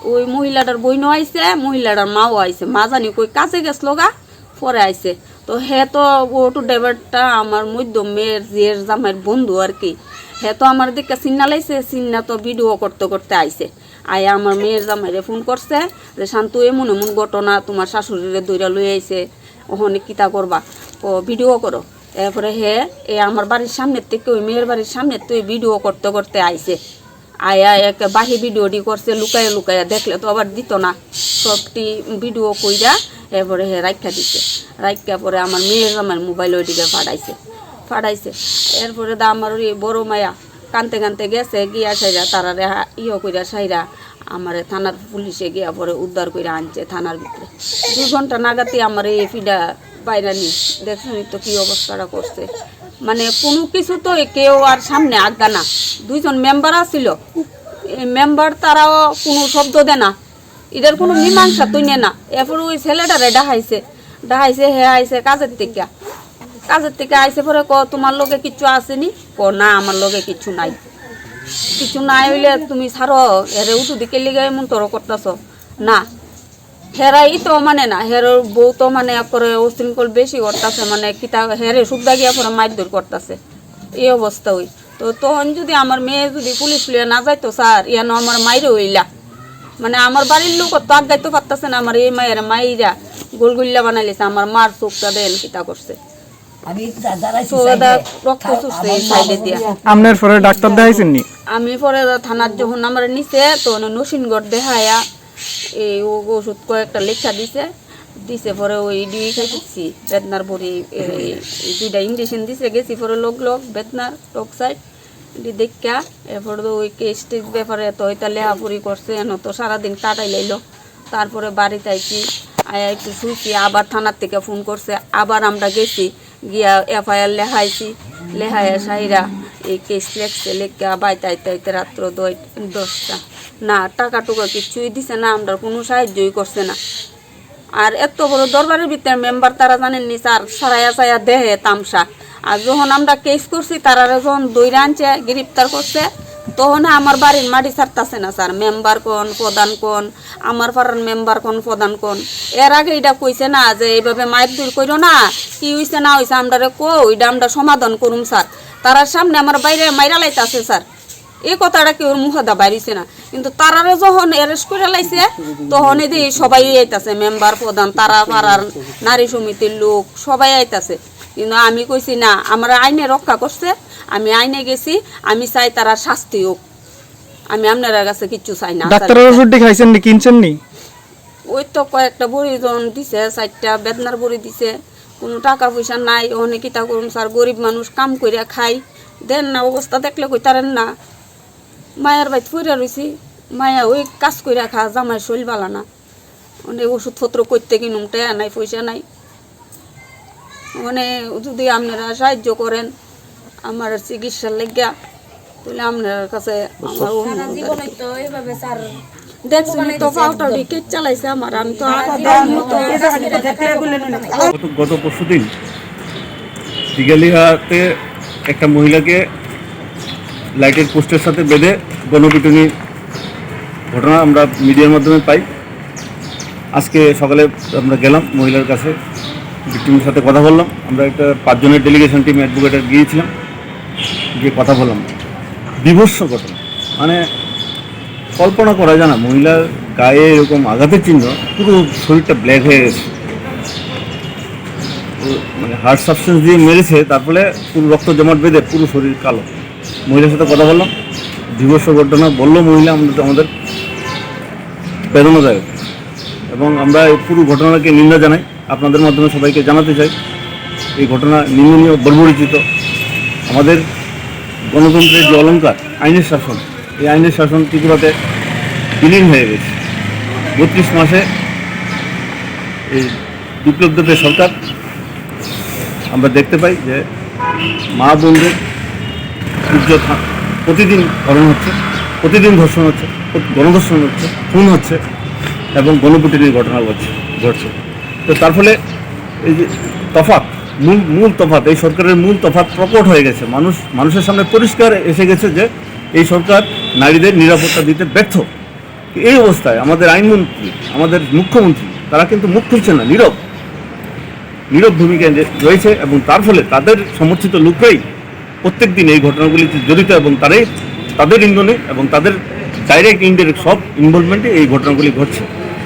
ওই মহিলাটার বইনও আইছে, মহিলাটার মাও আইছে। মা জানি কই কাজে গেছলো গা, পরে আইছে। তো হে তো অটো ড্রাইভারটা আমার মধ্যম মেয়ের জিয়ের জামাইর বন্ধু আর কি। হে তো আমার দিকে চিন্না লাইছে, চিন্না তো ভিডিও করতে করতে আইছে। আয়া আমার মেয়ের জামাইরে ফোন করছে যে, "শান্ত, এমন এমন ঘটনা, তোমার শাশুড়িরে দইরা লই আইছে, ওখানে কিতা করবা? ও ভিডিও করো।" এরপরে হে এ আমার বাড়ির সামনের থেকে, ওই মেয়ের বাড়ির সামনের থেকে ভিডিও করতে করতে আইছে। আয়া এক বাহি ভিডিও ডি করছে, লুকাইয়া লুকাইয়া দেখলে তো আবার দিত না। সবটি ভিডিও কইরা এরপরে হে রাখা দিছে। রাখা পরে আমার মেয়ের আমার মোবাইল ওইদিকে ফাটাইছে, ফাটাইছে। এরপরে দা আমার ওই বড় মায়া কানতে কানতে গেছে, গিয়া সাইরা তারারে হা-, ইয়ে কইরা সাইরা আমারে থানার পুলিশে গিয়া পরে উদ্ধার কইরা আনছে থানার ভিতরে। দুই ঘন্টা নাগাদই আমার এই ফিডা বাইরানি, দেখছনি তো কি অবস্থাটা করছে। মানে কোনো কিছু তো কেউ আর সামনে আজ্ঞা না। দুইজন মেম্বার আছিল, এই মেম্বার তারাও কোনো শব্দ দেয় না, এটার কোনো মীমাংসা তুই নে না। এরপর ওই ছেলেটারে ডাহাইছে, ডাহাইছে, হে আইছে কাজের থেকে, কাজের থেকে আইছে পরে ক, "তোমার লগে কিচ্ছু আসেনি?" ক, "না, আমার লগে কিচ্ছু নাই।" "কিচ্ছু নাই হইলে তুমি ছাড়ো, এরে উঠু দিকে লিগে এমন তর করতেছ?" না, হেরাই তো মানে না, হেরোর বউ তো মানে একবারে উশৃঙ্খল বেশি করতেছে, মানে কিতা হেরে সুদ্ধা গিয়া পরে মারধর করতেছে। এই অবস্থা ওই। তো তখন যদি আমার মেয়ে যদি পুলিশ লইয়া না যাইতো স্যার, ইয়ানো আমার মাইরে হইলা, মানে আমার বাড়ির লোক তো আগাইতে পারতেছে না, আমার এই মায়ের মাইরা গোলগুল্লা বানাইলেছে, আমার মার চোখটা দেন কিতা করছে। আমি যা-, যারা তো দাদা, রক্ত চুষছে এই সাইডে দিয়া। আপনার পরে ডাক্তার দেখাইছেন নি? আমি পরে থানার যখন আমার নিচে, তো ওনে নসিনগড় দেখায়া এই ও-, ওষুধ কয়েকটা লেখা দিছে, দিছে পরে ওই ডি খাইছি বেদনার বড়ি, এই, এই দুইটা ইঞ্জেকশন দিছে, গেছি পরে লোক লোক বেদনার টক সাইড। এটি দেখা, এরপর তো ওই কেস টেস ব্যাপারে তো এটা লেহাপুরি করছে, এন তো সারাদিন কাটাই লাইলো। তারপরে বাড়িতে আইছি, আয়া একটু শুইছি, আবার থানার থেকে ফোন করছে, আবার আমরা গেছি, গিয়া এফআইআর লেখাইছি, লেখাইয়া সাইরা এই কেস লেখছে, লেখা বাইতে আইতে আইতে রাত্র দই-, দশটা। না, টাকা টুকা কিচ্ছুই দিছে না, আমরা কোনো সাহায্যই করছে না। আর এত বড় দরবারের ভিতরে মেম্বার তারা জানেননি স্যার, সারাইয়া সায়া দেহে তামসা। আর যখন আমরা কেস করছি, তারারে যখন দইরা আনছে, গ্রেপ্তার করছে, তখন আমার বাড়ির মাটি ছাড়তাছে না স্যার। মেম্বার কোন, প্রধান কোন, আমার পাড়ার মেম্বার কোন, প্রধান কোন? এর আগে এটা কইছে না যে এইভাবে মারধর করো না, কি হইছে না হইছে আমরারে কো, এটা আমরা সমাধান করুম স্যার। তারার সামনে আমার বাইরে মাইরা লাইতাছে স্যার। এই কথাটা কেউর মুখে দা বাইরিছে না, কিন্তু তারারে যখন অ্যারেস্ট করে লাইছে, তখন এদি সবাই আইতাছে, মেম্বার, প্রধান, তারা পাড়ার নারী সমিতির লোক সবাই আইতাছে। কিন্তু আমি কইছি না, আমরা আইনে রক্ষা করছে, আমি আইনে গেছি, আমি চাই তারা শাস্তি হোক, আমি আপনার কাছে কিচ্ছু চাই না। ডাক্তারের ওষুধটি খাইছেন নি, কিনছেন নি? ওই তো কয়েকটা বড়ি জন দিছে, চারটা বেদনার বড়ি দিছে, কোনো টাকা পয়সা নাই, অনেক কিতা করুম স্যার, গরিব মানুষ, কাম কইরা খাই, দেন না, অবস্থা দেখলে কইতারেন না। মায়ার বাইত ফুইরা রইছি, মায়া ওই কাজ কইরা খা, জামাই শরীর বালা না, অনেক ওষুধপত্র করতে কিনুম, টেয়া নাই, পয়সা নাই। মানে যদি আপনারা সাহায্য করেন আমার চিকিৎসার লাগিয়া, তাহলে আপনার কাছে আমার অনুরোধ আর কি। দেখছেন তো, পাউটা উইকেট চালাইছে আমার, আমি তো আর গত, গত পরশু দিন দিঘালিহাটে একটা মহিলাকে লাইটের পোস্টের সাথে বেঁধে গণপিটুনি ঘটনা আমরা মিডিয়ার মাধ্যমে পাই। আজকে সকালে আমরা গেলাম মহিলার কাছে, ভিক্টিমের সাথে কথা বললাম। আমরা একটা পাঁচজনের ডেলিগেশন টিম অ্যাডভোকেটের গিয়েছিলাম, গিয়ে কথা বললাম। বীভৎস ঘটনা, মানে কল্পনা করা যায় না। মহিলার গায়ে এরকম আঘাতের চিহ্ন, পুরো শরীরটা ব্ল্যাক হয়ে গেছে। ও মানে হার্ড সাবস্টেন্স দিয়ে মেরেছে, তার ফলে পুরো রক্ত জমাট বেঁধে পুরো শরীর কালো। মহিলার সাথে কথা বললাম, বীভৎস ঘটনা বললো মহিলা, আমাদের, আমাদের বেদনাদায়ক। এবং আমরা এই পুরো ঘটনাকে নিন্দা জানাই, আপনাদের মাধ্যমে সবাইকে জানাতে চাই, এই ঘটনা নিন্দনীয়, বর্বরোচিত। আমাদের গণতন্ত্রের যে অলংকার, আইনের শাসন, এই আইনের শাসন ত্রিপুরাতে বিলীন হয়ে গেছে। বত্রিশ মাসে এই বিপ্লব দেবের সরকার আমরা দেখতে পাই যে মা বোনদের ইজ্জত হা-, প্রতিদিন হরণ হচ্ছে, প্রতিদিন ধর্ষণ হচ্ছে, প্রতি-, গণধর্ষণ হচ্ছে, খুন হচ্ছে এবং গণপিটুনির ঘটনা ঘটছে, ঘটছে। তো তার ফলে এই যে তফাৎ, মূল, মূল তফাৎ, এই সরকারের মূল তফাৎ প্রকট হয়ে গেছে। মানুষ, মানুষের সামনে পরিষ্কার এসে গেছে যে এই সরকার নারীদের নিরাপত্তা দিতে ব্যর্থ। এই অবস্থায় আমাদের আইনমন্ত্রী, আমাদের মুখ্যমন্ত্রী, তারা কিন্তু মুখ খুলছে না, নীরব, নীরব ভূমিকায় রে-, রয়েছে এবং তার ফলে তাদের সমর্থিত লোকরাই প্রত্যেক দিন এই ঘটনাগুলিতে জড়িত এবং তারাই, তাদের ইন্ধনে এবং তাদের ডাইরেক্ট ইনডাইরেক্ট সব ইনভলভমেন্টে এই ঘটনাগুলি ঘটছে।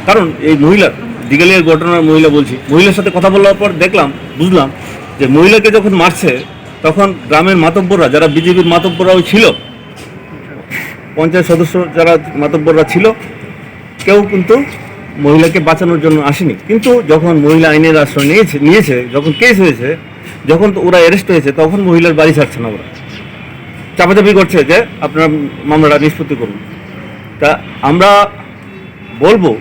কারণ এই মহিলার, দিঘালিয়ার ঘটনার মহিলা বলছি, মহিলার সাথে কথা বলার পর দেখলাম, বুঝলাম যে মহিলাকে যখন মারছে, তখন গ্রামের মাতব্বররা, যারা বিজেপির মাতব্বররা ওই ছিল, পঞ্চায়েত সদস্য যারা মাতব্বররা ছিল, কেউ কিন্তু মহিলাকে বাঁচানোর জন্য আসেনি। কিন্তু যখন মহিলা আইনের আশ্রয় নিয়েছে, নিয়েছে, যখন কেস হয়েছে, যখন তো ওরা অ্যারেস্ট হয়েছে, তখন মহিলার বাড়ি ছাড়ছে না ওরা, চাপাচাপি করছে যে আপনারা মামলাটা নিষ্পত্তি করুন। তা আমরা বলবো,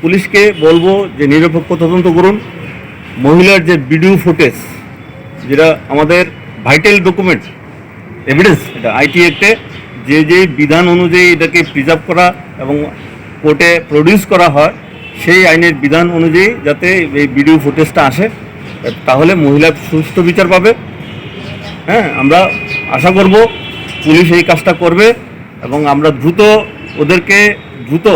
পুলিশকে বলবো যে নিরপেক্ষ তদন্ত করুন। মহিলার যে ভিডিও ফুটেজ, যেটা আমাদের ভাইটাল ডকুমেন্ট, এভিডেন্স, এটা আইটি অ্যাক্টে যে যে বিধান অনুযায়ী এটাকে প্রিজার্ভ করা এবং কোর্টে প্রডিউস করা হয়, সেই আইনের বিধান অনুযায়ী যাতে এই ভিডিও ফুটেজটা আসে, তাহলে মহিলা সুষ্ঠু বিচার পাবে। হ্যাঁ, আমরা আশা করব পুলিশ এই কাজটা করবে এবং আমরা দ্রুত ওদেরকে দ্রুত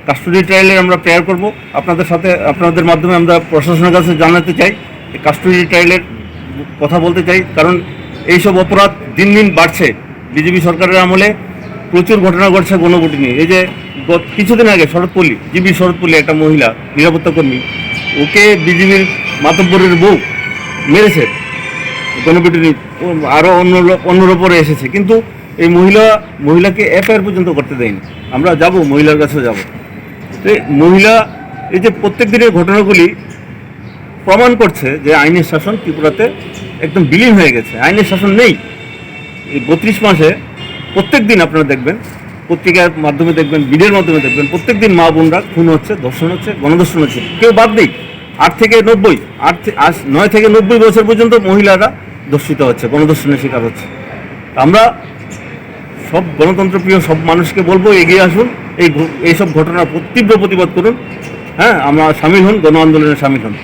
কাস্টডি ট্রায়ালের আমরা প্রেয়ার করব। আপনাদের সাথে, আপনাদের মাধ্যমে আমরা প্রশাসনের কাছে জানাতে চাই, কাস্টডি ট্রায়ালের কথা বলতে চাই, কারণ এইসব অপরাধ দিন দিন বাড়ছে। বিজেপি সরকারের আমলে প্রচুর ঘটনা ঘটছে গণপিটুনি। এই যে গত কিছুদিন আগে শরৎপল্লী, জিবি শরৎপল্লী একটা মহিলা নিরাপত্তা কর্মী, ওকে বিজেপির মাতব্বরের বউ মেরেছে গণপিটুনি। ও আরও অন্য অন্যর ওপরে এসেছে, কিন্তু এই মহিলা মহিলাকে এফআইআর পর্যন্ত করতে দেয়নি। আমরা যাব, মহিলার কাছেও যাব। তো এই মহিলা, এই যে প্রত্যেক দিনের ঘটনাগুলি প্রমাণ করছে যে আইনের শাসন ত্রিপুরাতে একদম বিলীন হয়ে গেছে, আইনের শাসন নেই। এই বত্রিশ মাসে প্রত্যেক দিন আপনারা দেখবেন, পত্রিকার মাধ্যমে দেখবেন, মিডিয়ার মাধ্যমে দেখবেন, প্রত্যেক দিন মা বোনরা খুন হচ্ছে, ধর্ষণ হচ্ছে, গণধর্ষণ হচ্ছে, কেউ বাদ নেই। আট থেকে নব্বই, আট থে- আজ নয় থেকে নব্বই বছর পর্যন্ত মহিলারা ধর্ষিত হচ্ছে, গণধর্ষণের শিকার হচ্ছে। আমরা সব গণতন্ত্রপ্রিয় সব মানুষকে বলবো, এগিয়ে আসুন, এই ঘ- এইসব ঘটনার প্র- তীব্র প্রতিবাদ করুন। হ্যাঁ, আমরা সামিল হন, গণ আন্দোলনে সামিল হন।